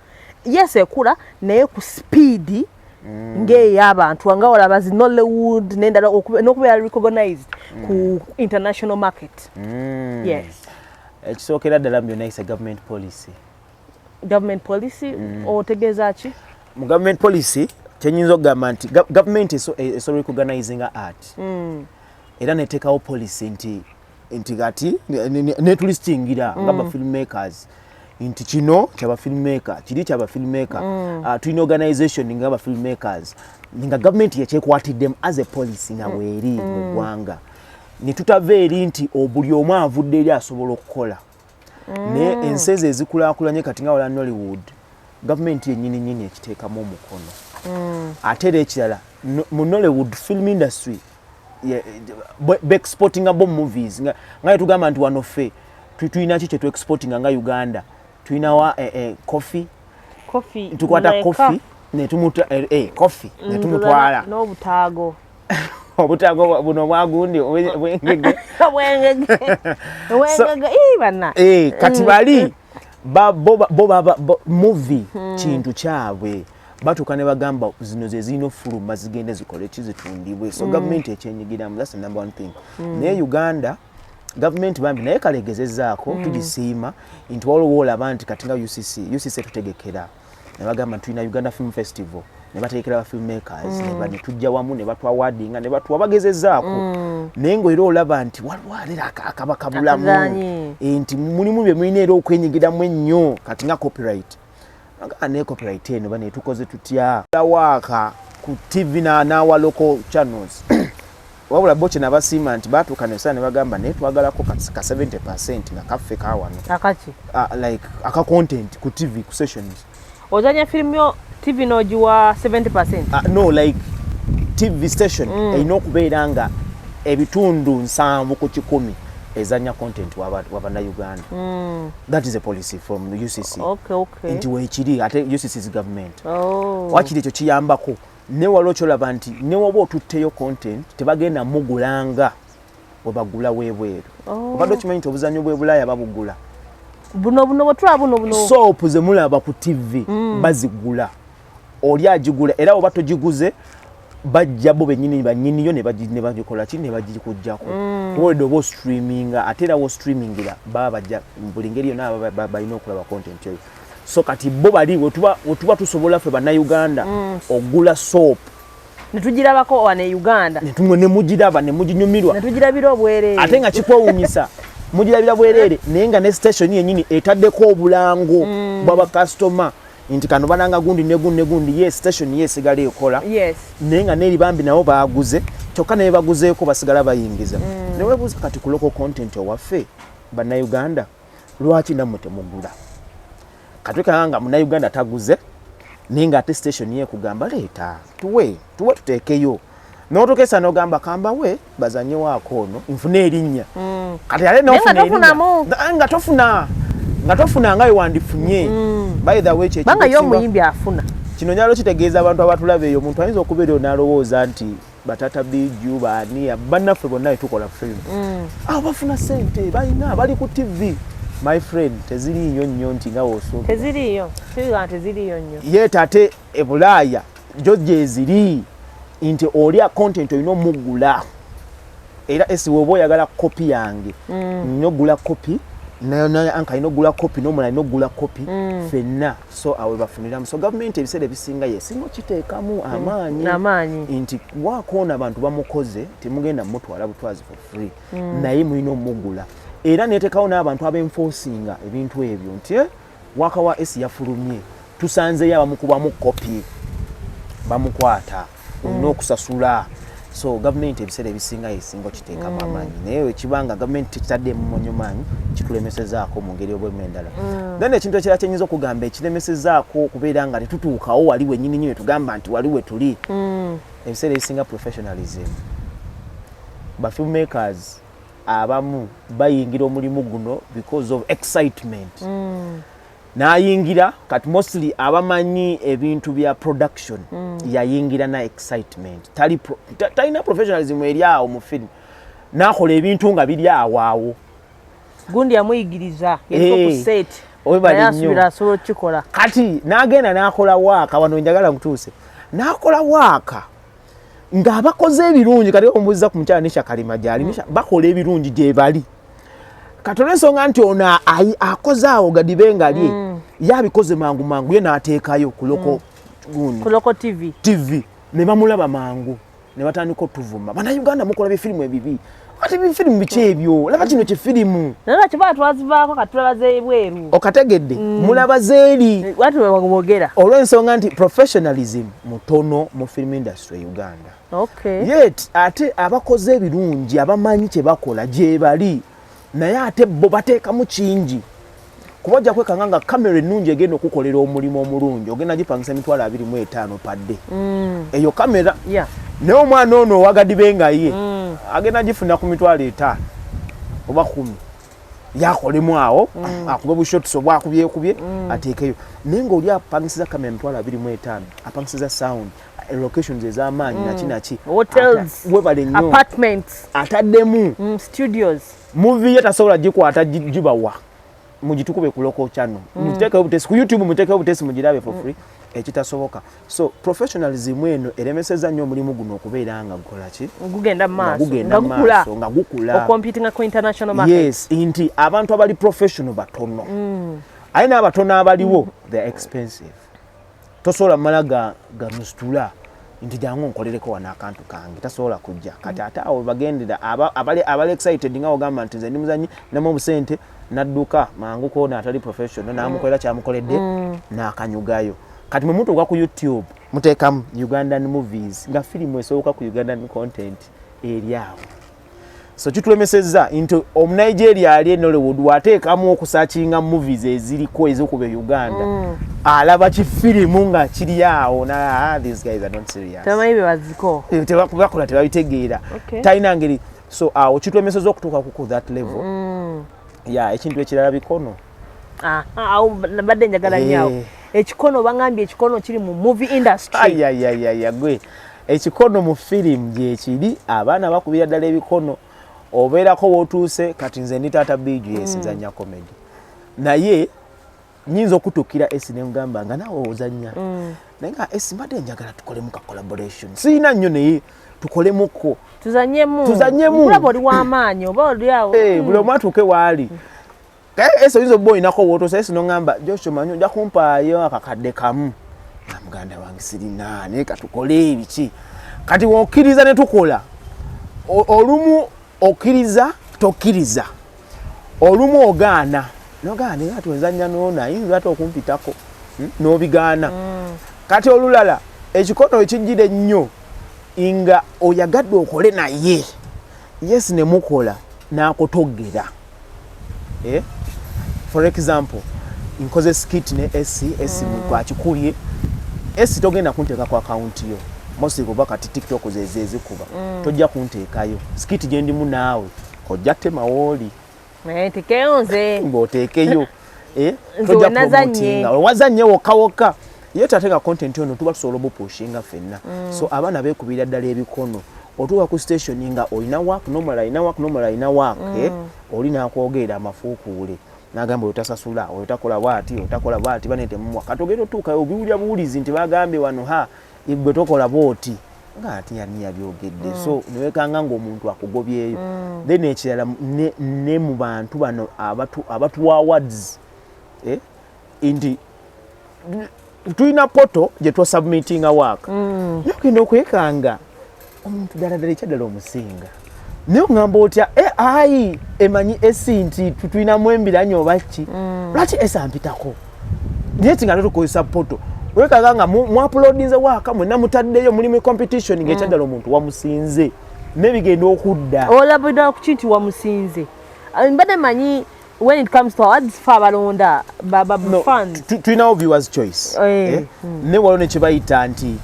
S3: Yes, ekula, naye ku speed ng'ey'abantu nga olaba zi Nollywood n'endala, n'okubeera recognized ku international market. Yes.
S2: Ekisookera ddala mu byonna is a government policy.
S3: Government policy, otegeeza ki?
S2: Mu government policy, kyenyinza okugamba nti government esobola recognizinga art era neteekawo policy nti kati netulistingira nga ba filmmakers nti kino kyaba filmmaker, kiri kyaba filmmaker, tulina organization nga ba filmmakers, nga government yekyekwatiddemu as a policy nga weeri mu ggwanga, ne tutava eri nti buli omu avudde eri asobola okukola. Naye ensi ezo ezikulaakulanye kati nga wala Nollywood, gavumenti yennyini nyini ekiteekamu omukono. Ate era ekirala, mu Nollywood film industry beexportinga bo movies nga yetugamba nti wano ffe tulina ki kyetu exportinga nga Uganda? Tulinawa coffee.
S3: Coffee.
S2: Tukwata
S3: Leka.
S2: coffee netumuta coffee netumutwala.
S3: N'obutaago.
S2: Obutaago buno bwagundi bwengege.
S3: Obwengege, obwengege. Ii, banna.
S2: Kati bali bo movie kintu kyabwe, batuuka ne bagamba zino ze zirina ofuluma, zigende zikole ki, zitundibwe. So gavumenti ekyenyigiramu, that's the number one thing. Naye Uganda gavumenti bambi naye kalegezezzaako, tugisiima nti waliwo olaba nti kati nga UCC etutegekera ne bagamba nti tulina Uganda Film Festival, ne bategekera ba filmmakers, ne tujja wamu ne batuawadinga ne batuwa, bagezezzaako. Naye ngaera olaba nti waliwo alera akaba kabulamu.
S3: Akagaanyi.
S2: Nti mulimu bye mulina era okwenyigiramu ennyo kati nga copyright. Nga ne copyright eno bane tukoze tutya waaka ku TV n'awa local channels? Wabula bo kye nabasiima nti batuuka nesaa ne bagamba naye twagalako ka 70 nga kaffe kawano.
S3: Akaki?
S2: Like aka content ku TV, ku sessions.
S3: Ozanya firimu yo, TV n'ogiwa 70?
S2: No, like TV station erina okubeera nga ebitundu 70% ezanya content wabannayuganda. That is a policy from UCC. Nti weekiri, ate UCC is government.
S3: Oh.
S2: Wakiri ekyo kiyambako, ne waliwo kyolaba nti ne woba otutteyo content, tebagenda mugulanga webagula webweru.
S3: Oh.
S2: Obadde okimanyi nti obuzannyo bwe Bulaaya babugula?
S3: Buno bwe tulaba, buno.
S2: Soap zemulaba ku TV bazigula, oli agigula, era oba togiguze bajja bo bennyini bannyiniyo ne bagikola ki, ne bagikugjako. Kuba olidde oba ostreaminga, ate era wostreamingira baba bajja buli ngeri yonna balina okulaba content eyo. So kati bo bali wetuba tusobola ffe Bannayuganda ogula soap
S3: Ne tugirabako wano e Uganda.
S2: Ne mugiraba ne muginyumirwa.
S3: Ne tugirabira obwereere.
S2: Ate nga kikwewuunyisa, mugirabira bwereere, naye nga ne station yennyini etaddeko obulango bw'abakasitoma nti kano balanga gundi ne gundi ne gundi. Ye station ye esigala ekola, naye nga n'eri bambi nabo baguze, kyokka naye baguzeeko basigala bayingiza. Neweebuuza kati ku local content owaffe Bannayuganda, lwaki nammwe temugula? Katwekanga nga Munnayuganda taguze, naye nga ate station ye ekugamba leeta tuwe tuwe tuteekeyo, n'otukeesa n'ogamba kambawe bazanyewaako ono nfune erinnya. Kati ate
S3: Naye nga
S2: n'ofuna erinnya,
S3: tofunamu.
S2: Nga tofuna nga wewandifunye. By the way, kye
S3: Banga
S2: kintu
S3: ye omuyimbi afuna.
S2: Kino nyalo kitegeeza abantu abatulaba eyo, omuntu ayinza okubeera eyo n'alowooza nti batata biju baani, bannaffe bonna betukola firimu abo bafuna sente, balina bali ku TV. My friend, teziriiyo nnyo nti nga wosuubira.
S3: Teziriiyo, kiga teziriiyo nnyo.
S2: Yeeta ate e Bulaaya gyo gyeziri nti olya content olina omugula, era esi woba oyagala kopi yange nina ogula kopi, anka alina ogula kopi, n'omulala alina ogula kopi, ffenna. So awe bafuniramu. So gavumenti ebiseera ebisinga yesinga okiteekamu amaanyi.
S3: Amaanyi.
S2: Nti wakoona abantu bamukoze, temugenda mutwala butwazi for free, naye mulina omugula. Era neteekawo n'abantu abenforcinga ebintu ebyo nti waka wa esi yafulumye, tusanzeyo abamukubamu kopi, bamukwata, olina okusasula. So gavumenti ebiseera ebisinga yesinga okiteekamu amaanyi, naye wekibanga gavumenti tekitaddemu munyo maanyi, kitulemesezaako mu ngeri obwemu endala. Then ekintu ekirala kyenyinza okugamba ekiremesezaako okubeera nga tetutuukawo wali wennyini nnyo tugamba nti wali we tuli, ebiseera ebisinga professionalism. Ba filmmakers abamu bayingira omulimu guno because of excitement. N'ayingira kati mostly abamanyi ebintu bya production, yayingira na excitement, tali talina professionalism eri awo mu film, n'akola ebintu nga biri awo awo.
S3: Gundi yamuyigiriza, yaliko ku set.
S2: Webale
S3: naye
S2: nnyo.
S3: Asuubira asobola okukikola.
S2: Kati n'agenda n'akola waaka wano njagala nkutuuse, n'akola waaka ng'abakoze ebirungi. Kati omubuuziza ku mukyala Nisha Kalima gyali. Nisha bakola ebirungi gye bali. Kati olw'ensonga nti ono akoze awo gadibe nga lye yabikoze mangu mangu, ye n'ateekayo ku local gundi
S3: ku local TV.
S2: TV, ne bamulaba mangu ne batandika otuvuma, "Bannayuganda mukola bifirimu ebibi." Ati bifirimu biki ebyo? Laba kino kifirimu.
S3: Naye lwaki baa twazivaako, kati tulaba z'ebweru.
S2: Okategedde? Mulaba zeeri.
S3: Wati webogera.
S2: Olw'ensonga nti professionalism mutono mu film industry e Uganda. Yet ate abakoze ebirungi, abamanyi kye bakola gye bali, naye ate bo bateekamu kingi, kuba ojja kwekanga nga kamera ennungi egenda okukolera omulimu omulungi ogenda gipangisa 25,000 padde eyo kamera, naye omwana ono owagadibe nga ye agenda gifuna ku 50,000 oba 10, yakolemu awo, akube bushots obwakubyekubye, ateekeyo. Naye ngaoli apangisiza kamera 25,000, apangisiza sound, locations ez'amaanyi, naki naki.
S3: Hotels.
S2: Webale nnyo.
S3: Apartments.
S2: Ataddemu.
S3: Studios.
S2: Movie ye tasobola gikwata gibawa mugitukube ku local channel, muteekeyo butesi ku YouTube, muteekeyo butesi mugirabe for free, ekitasoboka. So professionalism eno eremeseza nnyo omulimu guno okubeera nga gukola ki?
S3: Gugenda mu
S2: nga
S3: maaso.
S2: Gugenda
S3: nga
S2: mu
S3: gukula.
S2: maaso, nga gukula.
S3: Ocompetinga ku international market.
S2: Yes, nti abantu abali professional batono, aye n'abatono abaliwo, they are expensive. Tosobola mala ga gamusitula nti jangu nkolereko wano akantu kange, tasobola kujja. Kati ate awo bagendera abali excited, nga ogamba nti nze ndi muzanyi namu obusente, nadduka mangu koona atali professional namukolera kyamukoledde n'akanyugayo. Kati mwe mutuuka ku YouTube, muteekamu Ugandan movies, nga firimu esooka ku Ugandan content eri awo. So kitulemesezza nti Omunigeria ali e Nollywood wateekamu okusearchinga movies eziriko ezikuba e Uganda, alaba kifirimu nga kiri awo na ah, these guys are not serious.
S3: Tebamanyi bye baziko.
S2: Bakola tebabitegeera. Talina ngeri. So awo kitulemesezza okutuuka ku that level. Ya, ekintu ekirala, bikono.
S3: Aha, awo mbadde njagala nnyo awo. Ekikono, bangambye ekikono kiri mu movie industry.
S2: Ayayayaya, gwe, ekikono mu firimu gyekiri, abaana bakubira ddala ebikono. Obeerako wootuuse. Kati nze ndi Taata Biju, yes, nzanya comedy, naye nyinza okutuukira esi nemugamba nga naawe ozanya, naye nga esi mbadde njagala tukolemu ka collaboration, siyina nnyo naye tukolemuko.
S3: Tuzanyemu.
S2: Tuzannyemu.
S3: Nkulaba oli w'amaanyi oba oli awo.
S2: Eh, buli omu atuuke waali. Kaye esi oyinza obba olinako wootuuse, esi noŋŋamba, "Joshua, manyi ojja kumpaayo akakadde kamu." "Ah, muganda wange, sirina, naye katukole ebiki." Kati wokkiriza ne tukola. Olumu okkiriza, tokkiriza, olumu ogaana nogaana, naye ati ozannya noono ayinza ate okumpitako. N'obigaana. Kati olulala ekikono ekijjira ennyo nga oyagadde okole naye, yes, ne mukola n'akutogera. Eh? For example, nkoze skit ne sc sc kwakikubye, s togenda kunteeka ku akawunti yo mostly, kuba kati TikTok zeze ezikuba, tojja kunteekayo skit gye ndimu naawe, ojja temawooli.
S3: Naye ntekeyo nze.
S2: Ng'oteekeyo. Eh,
S3: Nze
S2: tojja
S3: we nazanye.
S2: promotinga. Wazanye wokka wokka, ye ate nga content ono tuba tusobola obupushinga ffenna. So abaana beekubira ddala ebikono. Otuuka ku station nga olina work n'omulala alina work n'omulala alina work, eh, oli n'akwogerera amafuukuule n'agamba oyo tasasula, oyo takola bwati, oyo takola bwati, bane temumuwa. Kati ogenda otuukayo obiwulira buwulizi nti bagambye wano ha gwe tokola bwoti, nga ati yani yabyogedde. So newekanga ng'omuntu akugobyeyo. Then ekirala ne mu bantu bano abatuwa awards, eh, nti tulina portal gye twasubmitinga work, naye ogenda okwekanga omuntu ddala ddala ekyaddala omusinga, naye oŋŋamba otya AI emanyi esi nti tulinamu embiranyo oba ki, lwaki esi ampitako? Naye ti nga tetukozesa portal. Wekaga nga muuploadinze waaka mwenna mutaddeyo, muli mu competition, ng'ekyaddala omuntu wamusinze nebigenda okudda.
S3: Olabira ku kintu wamusinze. Mbadde manyi when it comes to awards, fe abalonda ba
S2: No,
S3: fans.
S2: Tulinawo viewers choice.
S3: Eh,
S2: Eh? Ne waliwo nekibayita nti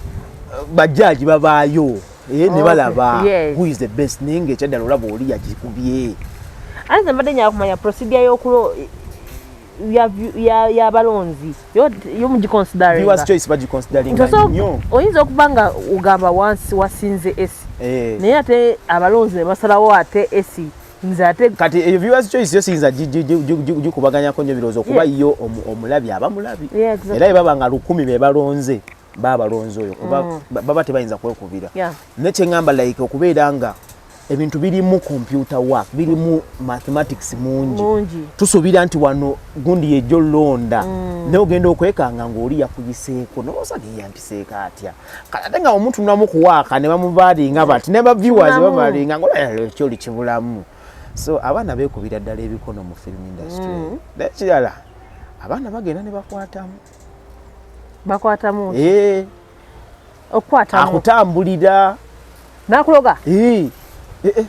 S2: bajjaji babaayo, ne balaba who is the best, naye ngaekyaddala olaba oli yagikubye.
S3: Ate nze mbadde nyala kumanya procedure y'okulo y'abalonzi yo mugiconsideringa.
S2: Viewers choice bagiconsideringa nnyo.
S3: Oyinza okuba nga ogamba wansi wasinze esi, naye ate abalonzi ne basalawo ate esi nze ate.
S2: Kati eyo viewers choice yo siyinza gikubaganyako nnyo birowoozo kuba yo omulabi aba mulabi. Era bwe baba nga 1000 be balonze, baba balonze oyo kuba baba tebayinza kwekubira. Ne kyeŋŋamba, like okubeera nga ebintu birimu computer work, birimu mathematics mungi.
S3: Mungi.
S2: Tusuubira nti wano gundi yejjo londa, naye ogenda okwekanga ng'oli yakuyiseeko, nolowooza naye yampiseeko atya? Kale ate nga omuntu namukuwaaka ne bamubalinga bati ne ba viewers
S3: Kibulamu.
S2: Babalinga ngaekyoli kibulamu. So abaana beekubira ddala ebikono mu film industry. Naye kirala, abaana bagenda ne bakwatamu.
S3: Bakwatamu?
S2: Eh,
S3: okukwatamu?
S2: Akutambulira.
S3: Nakuloga?
S2: Eh, eh, eh.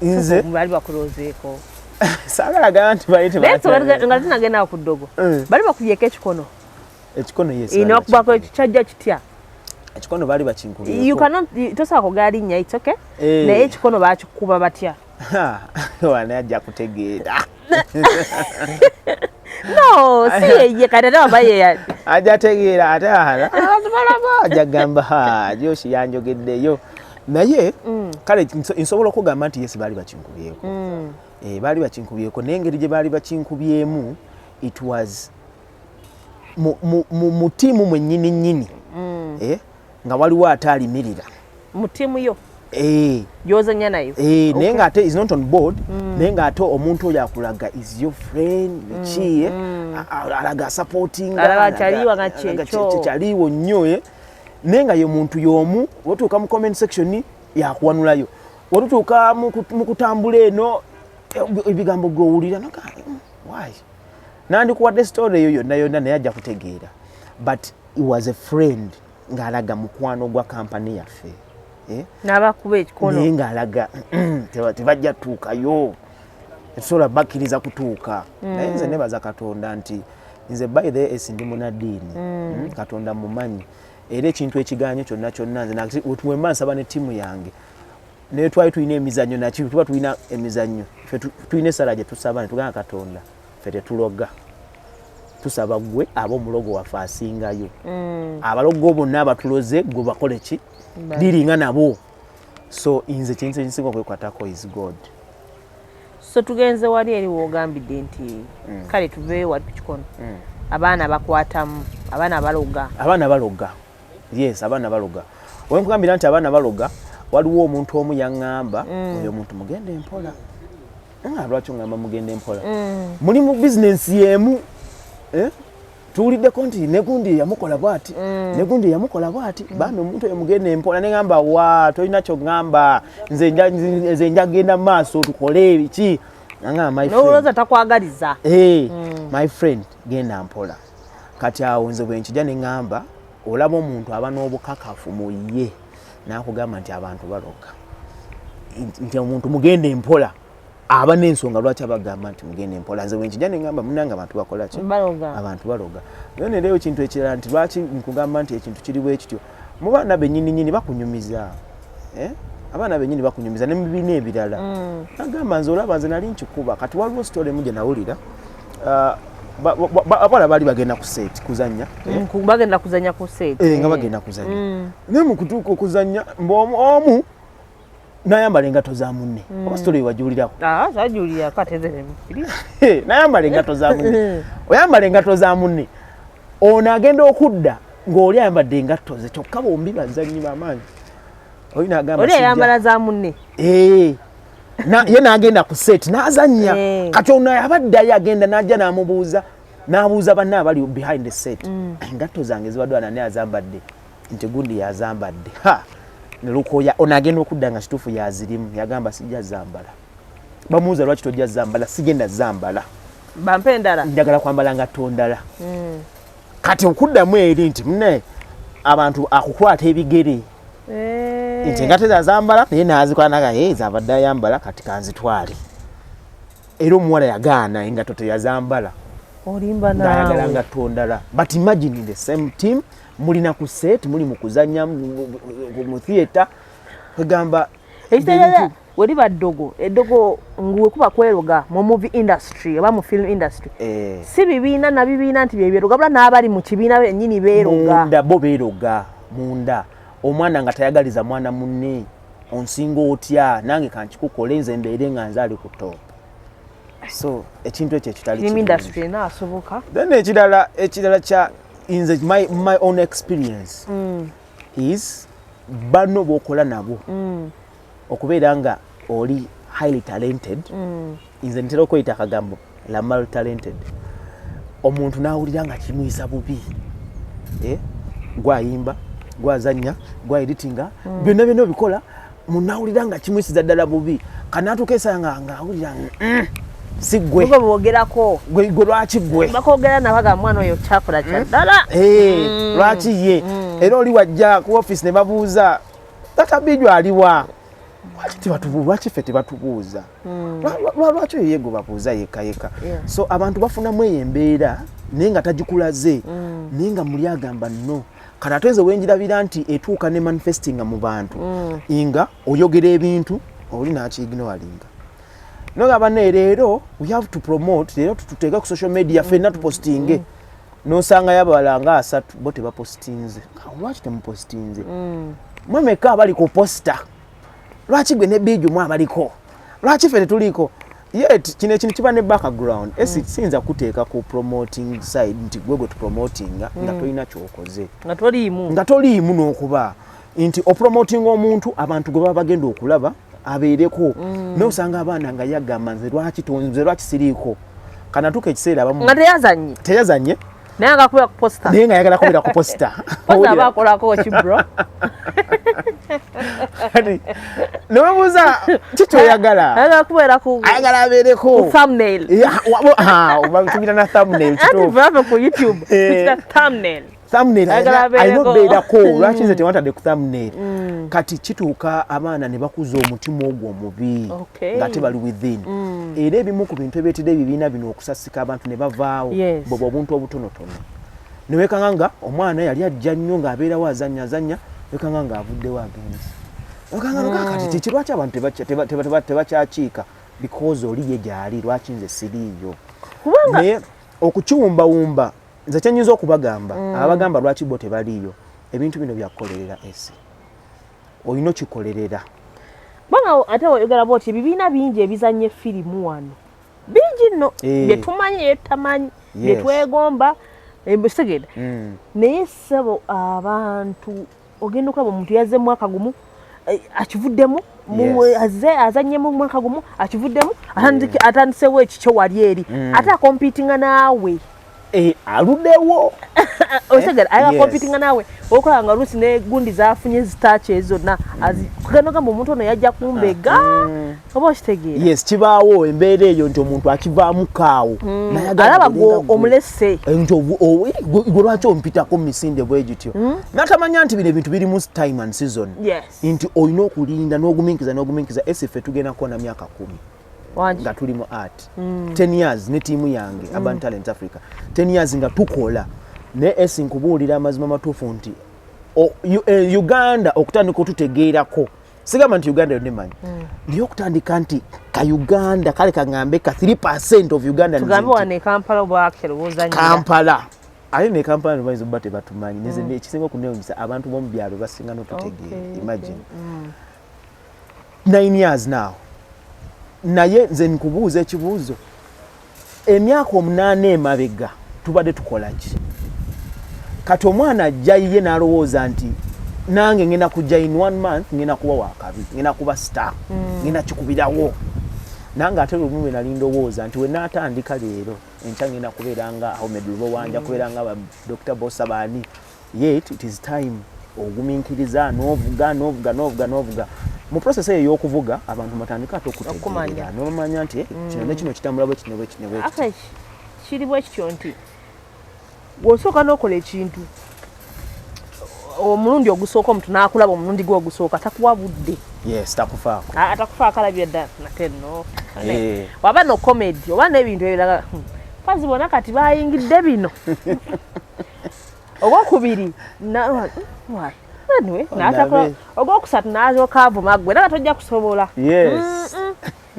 S2: Nze
S3: bali bakulozeeko.
S2: Saagala gamba nti bali
S3: Naye
S2: tebatya.
S3: Nga tinagenda ku ddogo, bali bakubyeko ekikono?
S2: Ekikono, yes.
S3: Eh,
S2: bali
S3: nebakubako.
S2: bakinkubye.
S3: Kyajja kitya?
S2: Ekikono baali bakinkubyeko.
S3: You cannot, tosobola kwogera linnya, it's okay.
S2: Eh.
S3: Naye ekikono bakikuba batya?
S2: Wana ajja kutegeera.
S3: No, si yeye, kati ate waba ye.
S2: Ajja tegeera, ate abantu balaba ajja gamba, "Ha, Joshi yanjogeddeyo." Naye kale nsobola okugamba nti yes, baali bakinkubyeko. Eh, baali bakinkubyeko, naye engeri gye baali bakinkubyemu, it was mu ttiimu mwennyini nnyini. Eh, nga waliwo ate alimirira.
S3: Mu ttiimu yo?
S2: Eh.
S3: Gy'ozannya nayo?
S2: Eh, naye ng'ate is not on board, naye ng'ate omuntu oyo akulaga is your friend biki, eh, alaga supporting.
S3: Alaga kyaliwo nga kyekyo.
S2: Kyaliwo nnyo, eh. Naye nga ye muntu y'omu wotuuka mu comment section yakuwanulayo, wotutuuka mu kutambula eno, eh, ebigambo gwowulira noga, why?" Nandikuwadde story eyo yonna yonna, naye ajja kutegeera. But he was a friend ng'alaga mukwano gwa kampani yaffe, eh?
S3: N'abakuba ekikono?
S2: Naye ng'alaga tebajja tuukayo, tetusobola bakkiriza kutuuka. Naye nze nebaza Katonda nti nze by the way ndi munaddiini. Katonda mumanyi, era ekintu ekiganyo kyonna kyonna nze wemba nsaba ne ttiimu yange, naye twali tulina emizannyo naki, tuba tulina emizannyo, ffe tulina essala gye tusaba ne tugamba, "Katonda, ffe tetuloga, tusaba gwe aba omulogo waffe asingayo. Abalogo bonna abatuloze gwe bakole ki, diringa nabo." So nze kintu ekisinga okwekwatako is God.
S3: So tugenze wali eri woogambidde nti kale tuveeyo wali ku kikono, abaana bakwatamu, abaana baloga.
S2: Abaana baloga, yes, abaana baloga. Wenkugambira nti abaana baloga, waliwo omuntu omu yaŋŋamba, "Oyo omuntu mugende empola." Ah, lwaki oŋŋamba mugende empola? Muli mu bizinensi y'emu, eh? Tuwuliddeko nti negundi yamukola bwati, negundi yamukola bwati. Bambi omuntu oyo mugende empola. Neŋŋamba, "Wa tolina kyoŋŋamba, nze njagenda mu maaso tukole biki." Naŋŋamba, "My friend."
S3: Nolowooza takwagaliza.
S2: Hey, my friend, genda mpola. Kati awo nze bwe nkijja ne ŋŋamba, olaba omuntu aba n'obukakafu mu ye n'akugamba nti abantu baloga, nti omuntu mugende mpola, aba n'ensonga lwaki abagamba nti mugende mpola. Nze bwe nkijja ne ŋŋamba, munange, abantu bakola ki?
S3: Baloga.
S2: Abantu baloga. Naye nereyo ekintu ekirala nti lwaki nkugamba nti ekintu kiri bwe kityo, mu baana bennyini nyini bakunyumiza, eh? Abaana bennyini bakunyumiza ne mu bibiina ebirala. Nagamba nze olaba nze nali nkikuba. Kati waliwo story emu gye nawulira. Ah, abawala baali bagenda ku set kuzannya, eh?
S3: Bagenda kuzanya ku set.
S2: Eh, nga bagenda kuzannya, naye mu kutuuka okuzannya mbu omu n'ayambala engatto za munne. Oba story wagiwulirako?
S3: Ah, sajuulirako ate nze nemufiri.
S2: N'ayambala engatto za munne. Oyambala engatto za munne, ono agenda okudda ng'oli ayambadde engatto ze, kyokka bombi bazannyi b'amaanyi. Oli n'agamba,
S3: Oli
S2: "Sijja."
S3: ayambala za munne?
S2: Eh. Ye n'agenda ku set n'azannya. Kati ono abaddayo agenda n'ajja n'amubuuza, n'abuuza banne abali behind the set, "Engatto zange zibadde nani azambadde?" Nti gundi yazambadde. Ha, ne lukoya. Ono agenda okudda nga kituufu yazirimu. Yagamba, "Sijja zambala." Bamubuuza, "Lwaki tojja zambala?" "Sigenda zambala."
S3: Bampe endala.
S2: "Njagala kwambala ngatto ndala." Kati okuddamu eri nti mune abantu akukwata ebigere nti engatto zazambala naye nazikola naga, "Eh, zabadde ayambala, kati kanzitwale." Era omuwala yagaana, engatto teyazambala.
S3: Olimba.
S2: Ng'ayagala
S3: Naawe.
S2: ngatto ndala. But imagine, in the same team, mulina ku set, muli mu kuzanya mu theatre, kwegamba
S3: Ekitegeeza weriba ddogo, eddogo nguwe kuba kweroga mu movie industry oba mu film industry, si bibiina na bibiina nti byebyeroga, bula n'abali mu kibiina bennyini beeroga.
S2: Munda bo beeroga munda. Omwana nga tayagaliza mwana munne, onsinga otya? Nange kankikukole, nze mbeere nga nze ali ku top. So ekintu ekyo ekitali
S3: Film
S2: kirungi.
S3: industry enaasoboka.
S2: Then ekirala kya nze, my own experience is bano b'okola nabo, okubeera nga oli highly talented, nze ntera okweyita akagambo lamal talented, omuntu n'awulira nga kimuyisa bubi. Eh, gwayimba, gwazanya, gwaeditinga, byonna byonna obikola, munawulira nga kimuyisiza ddala bubi. Kanatuuka esaya nga ngaawulira si gwe.
S3: Gwe boogerako.
S2: Gwe lwaki gwe?
S3: Bakwogera nabaga mwana oyo kyakola kya ddala.
S2: Eh, lwaki ye? Era oli wajja ku office ne babuuza, "Tata Biju aliwa?" Lwaki lwaki ffe tebatubuuza? Lwaki oyo ye gwe babuuza yekka yekka? So abantu bafunamu eyo embeera naye nga tagikulaze, naye nga muli agamba no. Kati ate nze wenjirabira nti etuuka ne manifestinga mu bantu, nga oyogera ebintu oli nakiignoringa, nogamba naye leero we have to promote, leero tuteeke ku social media ffenna tupostinge, nosangayo abalala nga 30 bo tebapostinze. Lwaki temupostinze? Mwemeka abali ku poster? Lwaki gwe ne Biju mu abaliko? Lwaki ffe tetuliiko? Yet kino ekintu kiba ne background. Esi siyinza kuteeka ku promoting side nti gwe gwe tupromotinga nga tolina kyokoze.
S3: Nga toliimu.
S2: Nga toliimu, n'okuba nti opromotinga omuntu abantu gwe baba bagenda okulaba abeereko, naye osanga abaana nga yagamba, nze lwaki nze lwaki siriiko? Kanatuuka ekiseera abamu
S3: Nga teyazanye.
S2: Teyazanye.
S3: Naye nga akubira ku poster.
S2: Naye nga ayagala kubeera ku poster.
S3: Poster aba akolako ki, bro?
S2: Kati newebuuza kikyoyagala.
S3: Ayagala kubeera ku
S2: Ayagala abeereko
S3: ku thumbnail.
S2: Tubira na thumbnail.
S3: Anti
S2: Kituufu.
S3: bave ku YouTube, tukita thumbnail.
S2: Thumbnail.
S3: Ayagala
S2: alina
S3: abeereko.
S2: obeerako. Lwaki nze tewantadde ku thumbnail? Kati kituuka abaana ne bakuza omutima ogwo omubi nga tebali within. Era ebimu ku bintu ebyetedde ebibiina bino okusasika abantu ne bavaawo, bwebwe obuntu obutonotono, newekanga nga omwana yali ajja nnyo ng'abeerawo azannya azannya, wekanga ng'avuddewo agenze. Wekanga nga kati kiki? Lwaki abantu tebakyakiika? Because oli ye gyali, lwaki nze siriiyo?
S3: Kubanga
S2: Naye okukiwumbawumba, nze kyenyinza okubagamba, abagamba lwaki bo tebaliiyo, ebintu bino byakukolerera. Esi olina okikolerera.
S3: Kubanga ate oyogera bwoti, ebibiina bingi ebizanya efirimu wano bingi nno, byetumanyi, byetutamanyi, byetwegomba, kitegeera? Naye ssebo, abantu ogenda okulaba omuntu yazze mwaka gumu, akivuddemu, azze azannyemu mwaka gumu, akivuddemu, atandisewo ekikyo wali eri, ate akompitinga naawe.
S2: Eh, aluddewo.
S3: Otegera? Ayagala competinga naawe. Okola nga lusi ne gundi zafunye zitaaki zonna, kugenda ogamba omuntu ono yajja kumbega, oba okitegeera?
S2: Yes, kibaawo embeera eyo nti omuntu akivaamu kaawo n'ayagala
S3: Alaba
S2: abeere nga
S3: gwe
S2: gwe.
S3: omulese.
S2: Nti gwe lwaki ompitako mu misinde bwe gityo? N'atamanya nti bino ebintu birimu time and season, nti olina okulinda n'ogumiikiriza n'ogumiikiriza. Esi ffe tugenda kuona myaka 10
S3: Wangi.
S2: nga tuli mu art, 10 years ne tiimu yange Urban Talent Africa, 10 years nga tukola. Naye esi nkubuulira amazima matuufu nti Uganda okutandika otutegeerako, sigamba nti Uganda yonna emanyi, naye okutandika nti ka Uganda kale kaŋŋambe ka 3% of Uganda.
S3: Tugambe wano e Kampala obwakero bwozanyira.
S2: Kampala, ate ne Kampala nebayinza okuba tebatumanyi. Nze ekisinga okunewunyisa, abantu b'omu byalo basinga n'otutegeera. Imagine 9 years now. Naye nze nkubuuza ekibuuzo, emyaka 8 emabega tubadde tukola ki? Kati omwana ajja ye n'alowooza nti nange ngenda kujja in one month, ngenda kuba wakabi, ngenda kuba star, ngenda kikubirawo. Nange ate lumu bwe nali ndowooza nti we naatandika leero, enkya ngenda kubeera nga Ahmed Lubowa, nja kubeera nga ba Dr Bosa baani. Yet it is time ogumiikiriza n'ovuga n'ovuga n'ovuga n'ovuga. Mu process eyo ey'okuvuga, abantu batandika ate okutegeerera
S3: Okumanya.
S2: n'omanya nti, eh, kino ne kino kitambula bwe kino bwe kino bwe kiti.
S3: Actually, kiri bwe kityo nti Bw'osooka n'okola ekintu omulundi ogusooka, omuntu n'akulaba omulundi gwe ogusooka, takuwa budde.
S2: Yes, takufaako.
S3: Atakufaako, alabye dda nate no. Waba no comedy oba n'ebintu ebirala, fazi bona kati bayingidde bino. Ogwokubiri anyway, n'atakola. Ogwokusatu n'azooka avuma gwe, era tojja kusobola.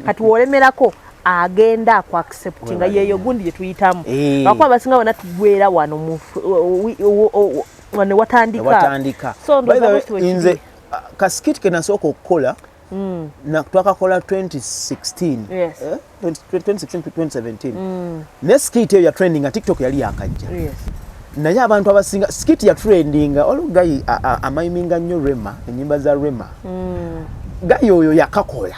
S3: Kati wolemerako agenda aku acceptinga, yeyo gundi gye tuyitamu. Lwakuba abasinga bonna tugwera wano wano watandika.
S2: Watandika.
S3: So,
S2: By the
S3: ndowooza
S2: way,
S3: bwe kiri.
S2: Nze ka skit ke nasooka okukola twakakola 2016.
S3: Yes.
S2: Eh? 2016 to 2017, ne skit eyo ya trending nga TikTok yali yakajja. Naye abantu abasinga skit ya trendinga, waliwo guy amayiminga nnyo Rema, enyimba za Rema. Guy oyo yakakola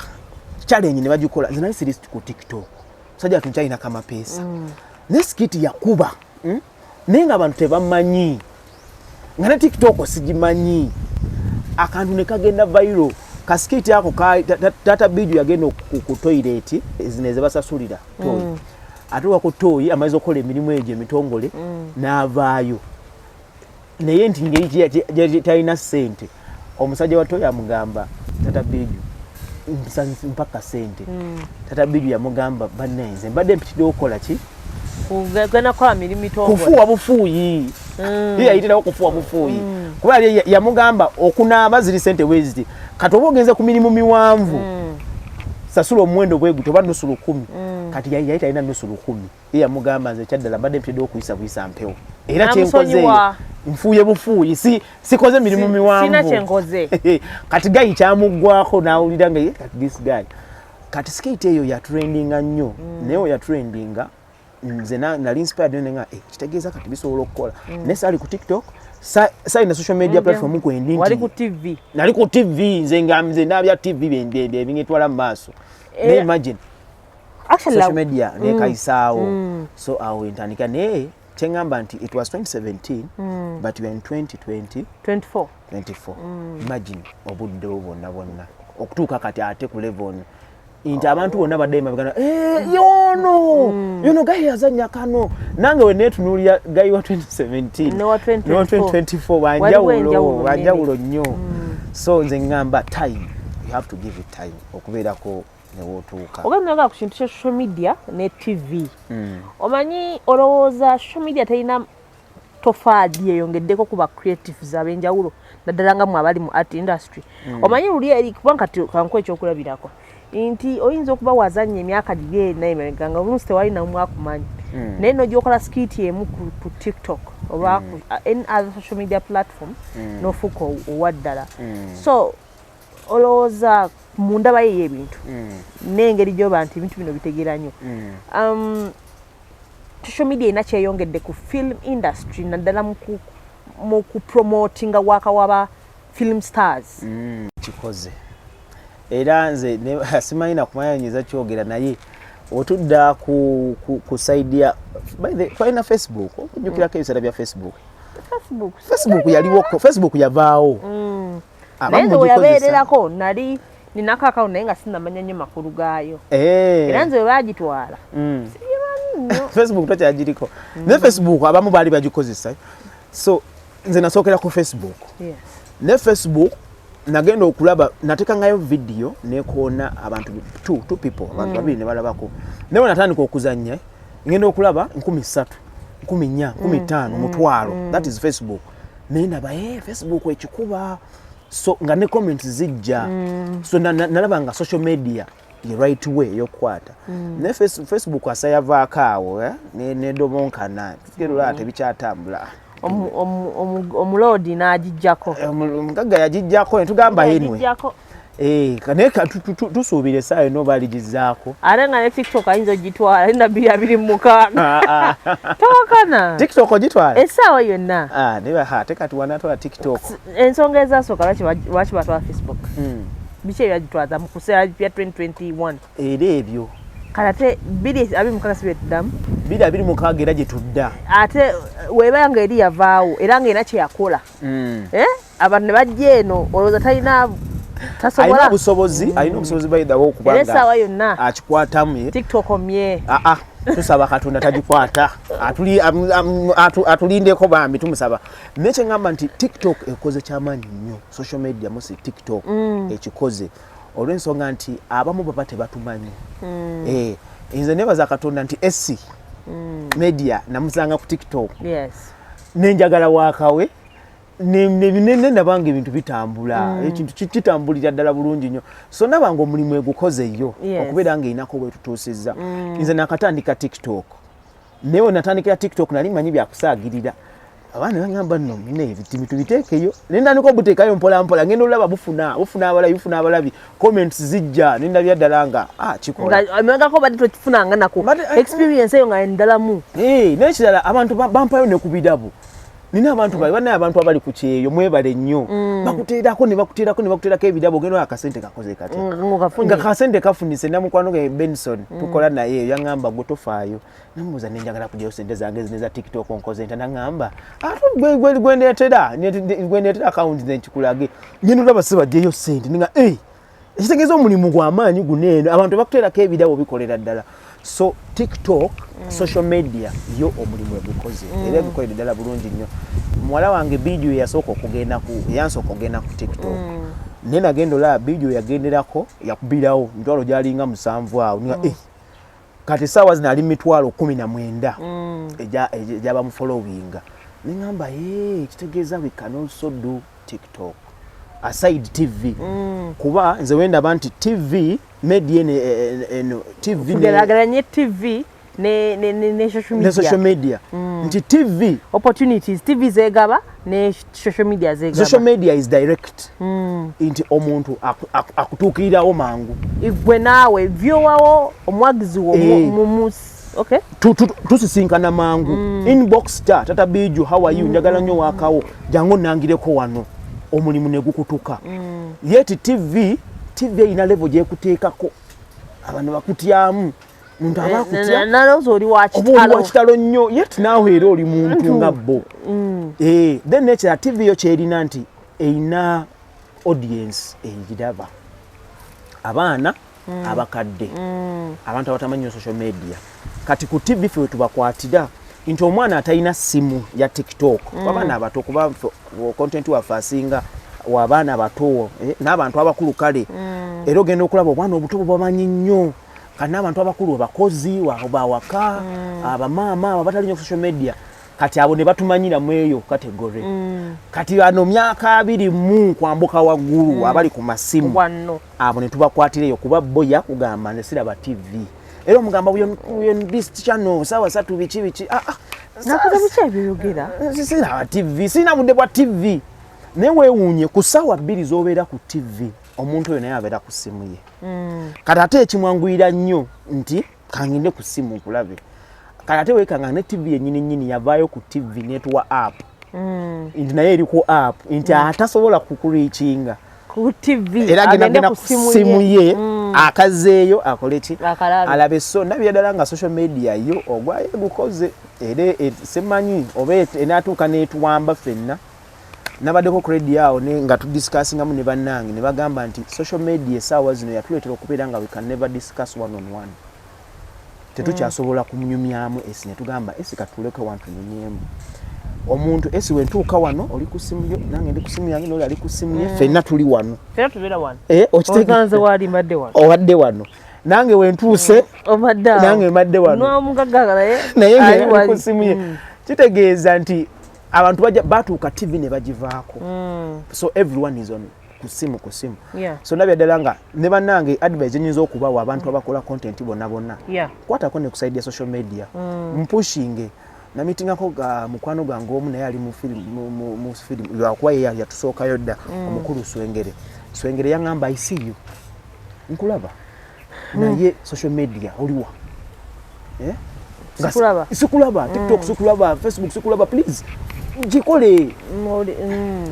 S2: challenge ne bagikola. Nze nali siri ku TikTok, musajja atu nkyalina kamapeesa, ne skit yakuba, Naye nga abantu tebamanyi, nga ne TikTok sigimanyi, akantu ne kagenda viral. Ka skit ako Tata Biju yagenda ku toilet zino ezebasasulira toyi, atuuka ku toyi amaliza okukola emirimu egyo emitongole, n'avaayo, naye nti ngeri talina ssente, omusajja wa toyi amugamba, "Tata Biju, mpaka ssente." Tata Biju yamugamba, "Bannaye, nze mbadde mpitidde okukola ki?"
S3: Genda kukola mirimu mitongole.
S2: Kufuuwa bufuuyi. Ye yayitirawo kufuuwa bufuuyi, kuba yali yamugamba okunaaba ziri sente bweziti, kati oba ogenze ku mirimu miwanvu, sasula omuwendo bwe guti oba nusu 1,000. Kati yali talina nusu 1,000. Ye yamugamba, "Nze kyaddala mbadde mpitidde okuyisa buyisa mpewo, era kyenkoze eyo
S3: Namusonyiwa.
S2: nfuuye bufuuyi, si sikoze mirimu miwanvu."
S3: Sina kyenkoze.
S2: Kati guy kyamuggwako n'awulira nga ye kati this guy, kati skit eyo yatrendinga nnyo. Naye oyo yatrendinga, nze nali inspired nnyo, nenga eh, kitegeeza kati bisobola okukola. Naye saali ku TikTok, saali na social media platform kwendi
S3: Wali
S2: nti
S3: ku TV.
S2: Nali ku TV. Nze nga nze ndabya TV ebingetwala mu maaso. Naye imagine
S3: Actually,
S2: social media nekayisaawo. So awo entandika, naye kyeŋŋamba nti it was 2017, but we are in 2020
S3: 24.
S2: 24. Imagine obudde obwo bwonna bwonna okutuuka kati ate ku level ono nti abantu bonna badde emabega, "Eh, yono yono guy yazanya kano." Nange we neetunuulira guy wa 2017
S3: Ne wa 2024.
S2: ne wa 2024,
S3: Waliwo
S2: banjawulo.
S3: Enjawulo.
S2: Banjawulo nnyo. So nze ŋŋamba time, you have to give it time okubeerako newootuuka.
S3: Ogenda ku kintu kya social media ne TV, omanyi olowooza social media terina tofaali eyongeddeko ku ba creatives ab'enjawulo, naddala nga mwe abali mu art industry? Omanyi luli eri, kuba kati kankuwa ekyokulabirako nti oyinza okuba wazannya emyaka giri ena emabega nga oluusi tewali namu akumanyi, naye nogyokola skit emu ku TikTok oba ku any other social media platform, n'ofuuka owaddala. So olowooza mu ndaba ye y'ebintu n'engeri gyoba nti ebintu bino bitegeera nnyo, social media erina kyeyongedde ku film industry, naddala mu kupromotinga waka waba film stars?
S2: Kikoze, era nze simanyi nakumanya nyinza kyogera, naye otudda ku side ya, by the twalina Facebook, okujjukirako ebiseera bya Facebook.
S3: Facebook.
S2: Facebook yaliwo, Facebook yavaawo. Abamu
S3: Naye nze
S2: mugikozesa.
S3: weyabeererako nali ninako akawunti, naye nga sinamanya nnyo makulu gaayo. Era nze we baagitwala nnyo.
S2: Facebook tokyagiriko, naye Facebook abamu baali bagikozesa. So nze nasookera ku Facebook. Ne Facebook nagenda okulaba natekangayo video nekoona abantu two people, abantu babiri ne balabako. Naye bwe natandika okuzannya, ngenda okulaba 3,000, 4,000, 5,000, 100,000. That is Facebook. Naye ndaba, hey, Facebook ekikuba, so nga ne comments zijja. So nalaba nga social media ye right way eyokukwata. Naye Facebook asa yavaako awo, eh, nedobonkana tugerula tebikyatambula.
S3: Omuloodi n'agijjako.
S2: Omugagga yagijjako, netugamba anyway.
S3: Yagijjako.
S2: Eh, naye tusuubira essaawa yonna oba aligizaako.
S3: Ate nga ne TikTok ayinza ogitwala ali na 2026, towakana.
S2: TikTok ogitwala?
S3: Essaawa yonna.
S2: Ah, naye ate kati wanatwala TikTok.
S3: Ensonga ezasooka lwaki batwala Facebook, biki ebyagitwaza mu kuseera bya 2021?
S2: Era ebyo.
S3: Kale ate 2026 si byetuddamu?
S2: 2026 era gye tudda.
S3: Ate weba nga eri yavaawo era nga erina kyeyakola, eh? Abantu ne bajja eno, olowooza talina
S2: Alina
S3: tasobola
S2: obusobozi, alina obusobozi by the way okuba
S3: Era
S2: nga
S3: essaawa yonna
S2: akikwatamu, eh.
S3: TikTok omye.
S2: Ah, ah. Tusaba Katonda tagikwata, atulindeko bambi, tumusaba. Naye kyeŋŋamba nti TikTok ekoze kyamaanyi nnyo, social media musi TikTok ekikoze olw'ensonga nti abamu baba tebatumanyi. Nze nebaza Katonda nti Esy Media namusanga ku TikTok, nenjagala wakawe nendabanga ebintu bitambula, ekintu kitambulira ddala bulungi nnyo. So ndabanga omulimu egukoze yo okubeera nga erinako bwetutuusizza. Nze nakatandika TikTok, naye we natandikira TikTok nali manyi byakusaagirira. Abaana bagamba, "Nno mune ebitimi tubiteekeyo." Naye ntandika obuteekayo mpola mpola, ngenda olaba bufuna bufuna abalabi, bufuna abalabi, comments zijja, nendabya ddala nga kikola.
S3: Nga emabegako badde tokifunanga nako experience eyo nga ndalamu.
S2: N'ekirala abantu bampayo ne ku birabo. Nina abantu bali banaye, abantu abali ku kyeyo, mwebale nnyo. Bakuteerako ne bakuteerako ne bakuteerako ebirabo, ogenda akasente kakoze katya?
S3: Ngaokafunye.
S2: Nga kasente kafunise. Namukwano ge Benson tukola naye yaŋŋamba, "Gwe tofaayo." Namubuuza, "Nenjagala kugyayo sente zange zino eza TikTok, nkoze nta?" Naŋŋamba, "Ate gwendeetera akawunti nze nkikulage." Ngenda olaba si bajjeyo sente, ninga ekitegeeza omulimu gw'amaanyi guno eno, abantu bakuteerako ebirabo, bikolera ddala. So TikTok, social media yo omulimu egukoze era egukolera ddala bulungi nnyo. Muwala wange Bidio yasooka okugenda ku, yansooka okugenda ku TikTok, naye nagenda olaba Bidio yagenderako yakubirawo 700,000 awo, ninga kati essaawa zino ali 190,000 egyabamufollowinga. Neŋŋamba, "Ye kitegeeza we can also do TikTok aside TV." Kuba nze wendaba nti TV media eno, eno TV
S3: Tugeraageranye TV ne social
S2: ne
S3: media.
S2: Social media, nti TV
S3: Opportunities TV zegaba ne social media zegaba.
S2: Social media is direct, nti omuntu akutuukirirawo mangu.
S3: Gwe naawe vyowawo omwagizi wo okay.
S2: Tusisinkana mangu, inbox ta, "Tata Biju, how are you? Njagala nnyo waakawo, jangu onnangireko wano." Omulimu ne gukutuka. Yet TV erina level gyekuteekako, abantu bakutyamu, muntu aba akutya.
S3: Nalowooza oli wa
S2: Oba oli
S3: kitalo.
S2: Wa kitalo nnyo, yet naawe era oli muntu nga bo. Then nekirala, TV yo kyerina nti erina audience egiraba, abaana, abakadde, abantu abatamanyi nnyo social media. Kati ku TV ffe wetubakwatira nti omwana atalina simu ya TikTok, abaana abato, kuba content waffe asinga wabaana bato, n'abantu abakulu kale. Era ogenda okulaba obwana obuto bubamanyi nnyo. Kati n'abantu abakulu, abakozi bawaka, abamaama abo abatali nnyo ku social media, kati abo ne batumanyira mu eyo category. Kati ano myaka 20 kwambuka waggulu, abali ku masimu,
S3: wano
S2: abo ne tubakwatira eyo, kuba bo yakugamba, "Nze siraba TV." Era omugamba, "We on this channel saawa 3," biki biki. Ah, ah,
S3: Nakoze biki ebyoyogera?
S2: Siraba TV, sirina budde bwa TV. Naye weewuunye, ku ssaawa 2 z'obeera ku TV, omuntu oyo naye abeera ku ssimu ye. Kati ate ekimwanguyira nnyo nti kangende ku ssimu nkulabe. Kati ate weekanga ne TV yennyini nnyini yavaayo ku TV netuwa app, nti naye eri ku app, nti atasobola kukureachinga
S3: ku TV
S2: era agenda
S3: agende
S2: genda
S3: ku
S2: ku simu ye, akazeeyo akole ki?
S3: Akalabe.
S2: Alabe. So ndabira ddala nga social media yo ogwayo gukoze era simanyi oba enaatuuka n'etuwamba ffenna. Nabaddeko ku radio awo nga tudiscussingamu ne bannange, ne bagamba nti social media essaawa zino yatuleetera okubeera nga we can never discuss one on one. Tetukyasobola kumunyumyamu esi ne tugamba, "Esi, katuleke wano tunyumyemu." Omuntu esi wentuuka wano, oli ku simu yo, nange ndi ku simu yange, noli ali ku simu ye, ffenna tuli wano.
S3: Fena tubeera wano.
S2: Okitegeera?
S3: Osanze wali mbadde wano.
S2: Obadde wano, nange wentuuse
S3: Obadde awo.
S2: Nange mbadde wano.
S3: N'omugagga naye
S2: naye
S3: ali
S2: nga ali
S3: wali.
S2: ku simu ye. Kitegeeza nti abantu bajja batuuka TV ne bagivaako. So everyone is on ku simu, ku simu. So ndabya ddala nga ne bannange, advice enyinza okubawa abantu abakola content bonna bonna, kwatako ne ku side ya social media, mpushinge. Namitingako mukwano gwange omu, naye ali mu film, lwakuba ye yatusookayo dda, omukulu Swengere. Swengere yaŋŋamba, "I see you, nkulaba, naye social media oliwa?" Eh?
S3: Sikulaba.
S2: Sikulaba TikTok, sikulaba Facebook, sikulaba. Please gikole.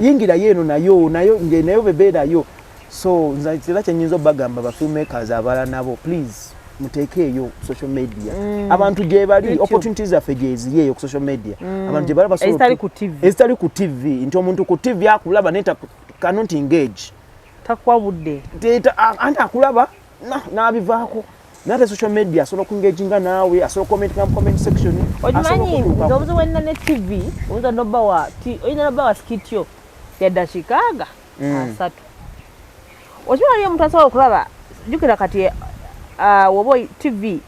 S2: Yingirayo eno nayo nayo nge nayo bebeerayo. So nze era kyenyinza obagamba, ba filmmakers abalala nabo, please muteeke eyo social media. Abantu gye bali,
S3: YouTube.
S2: Opportunities zaffe gyeziri eyo ku social media. Abantu gye bali basobola
S3: Ezitali ku TV.
S2: Ezitali ku TV, nti omuntu ku TV akulaba naye cannot engage.
S3: Takuwa budde.
S2: Anti akulaba n'abivaako. Naye ate social media asobola okuengaginga naawe, asobola okucommentinga mu comment section.
S3: Okimanyi nze obuzibu bwenina ne TV, oyinza nobawa oyinza nobawa skit yo ya dakiika aga 30. Okimanyi waliyo omuntu asobola okulaba, jjukira kati woba TV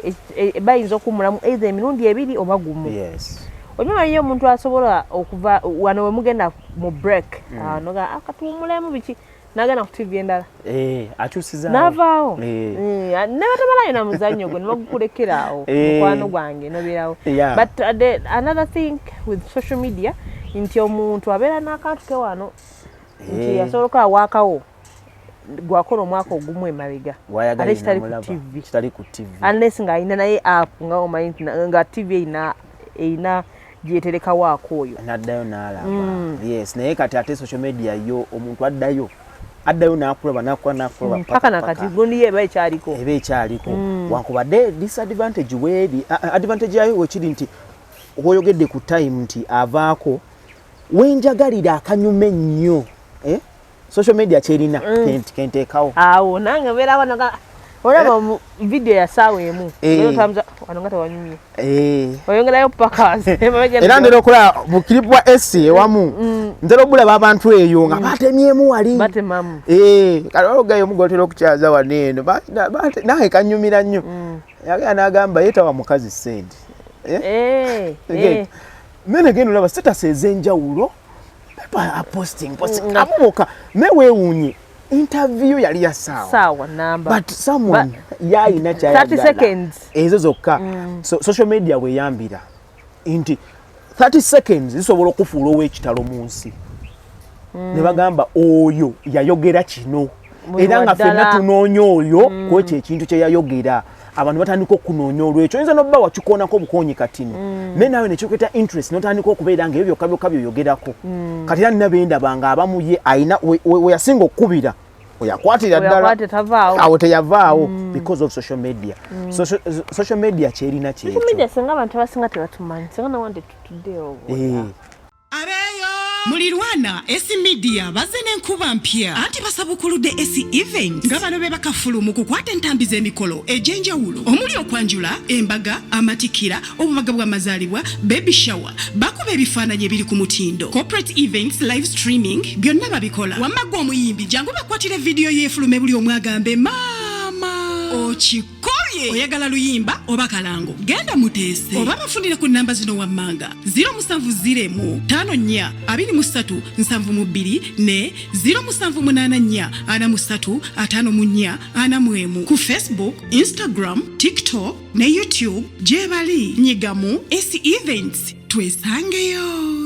S3: bayinza okuwummulamu either emirundi ebiri oba gumu. Okimanyi waliyo omuntu asobola okuva wano we mugenda mu break, noga katuwummulemu biki, nagenda ku TV endala.
S2: Akyusizaawo.
S3: N'avaawo. Ne batamalayo na muzannyo gwe ne bagukulekera awo, mukwano gwange nobeerawo. But another thing with social media nti omuntu abeera n'akantu ke wano nti asobola okukola waakawo gwakola omwaka ogumu emabega ate kitali ku TV.
S2: Kitali ku TV.
S3: Unless ng'alina naye app nga omanyi nti nga TV erina gyeterekawaako oyo.
S2: N'addayo n'alaba. Yes, naye kati ate social media yo omuntu addayo n'akulaba n'akulaba n'akulaba
S3: paka nakati gundi ye eba ekyaliko.
S2: Eba ekyaliko. Wankubadde disadvantage weeri, advantage yayo wekiri nti woyogedde ku time nti avaako wenjagalira akanyuma ennyo, social media kyerina kenteekawo.
S3: Awo nange mbeerawo naga olaba mu video ya ssaawa emu, otambuza wano nga tewanyumye, oyongerayo paka.
S2: Era ntera okulaba mu clip wa SC ewamu, ntera okulaba abantu eyo nga batemyemu wali.
S3: Batemamu.
S2: Kale waliwo omu gw'otera okukyaza wano eno, nange kanyumira nnyo. Yagenda n'agamba ye tawa mukazi ssente. Naye genda olaba status ez'enjawulo, people are posting, posting amuboka, naye weewuunye interview yali ya ssaawa.
S3: Saawa namba.
S2: But someone yayina
S3: 30
S2: kyayagala.
S3: seconds.
S2: Ezo zokka. So social media weyambira nti 30 seconds zisobola okufuula ow'ekitalo mu nsi ne bagamba oyo yayogera kino.
S3: Buli
S2: era nga
S3: wa
S2: ffenna
S3: ddala.
S2: Tunoonya oyo ku ekyo ekintu kye yayogera. Abantu batandika okunoonya olwekyo. Oyinza nobba wakikoonako obukoonyi katini, naye naawe nekikweta interest notandika okubeera nga ebyo byokka byokka byoyogerako. Kati era nina bendaba nga abamu ye ayina we yasinga okukubira oyakwatira ddala.
S3: Oyakwate tavaawo.
S2: Awo teyavaawo because of social media. Social media kyerina
S3: Social
S2: kyekyo.
S3: media singa abantu abasinga tebatumanyi, singa nawande tutuddeewo.
S4: Abeeyo mulirwana S Media bazze n'enkuba mpya, anti basabukuludde S Event nga bano be bakafulu mu kukwata entambi z'emikolo egy'enjawulo omuli okwanjula, embaga, amatikkira, obubaga bw'amazaalibwa, baby shower. Bakuba ebifaananyi ebiri ku mutindo, corporate events, live streaming, byonna babikola. Wamma gwe omuyimbi, jangu bakwatire vidiyo yeefulume buli omu agambe maama okikobye. Oyagala luyimba oba kalango, genda muteese oba bafunire ku namba zino wammanga: 070 54 23 72 ne 0784 43 54 41. Ku Facebook, Instagram, TikTok ne YouTube gye bali. Nyigamu S Events, twesangeyo.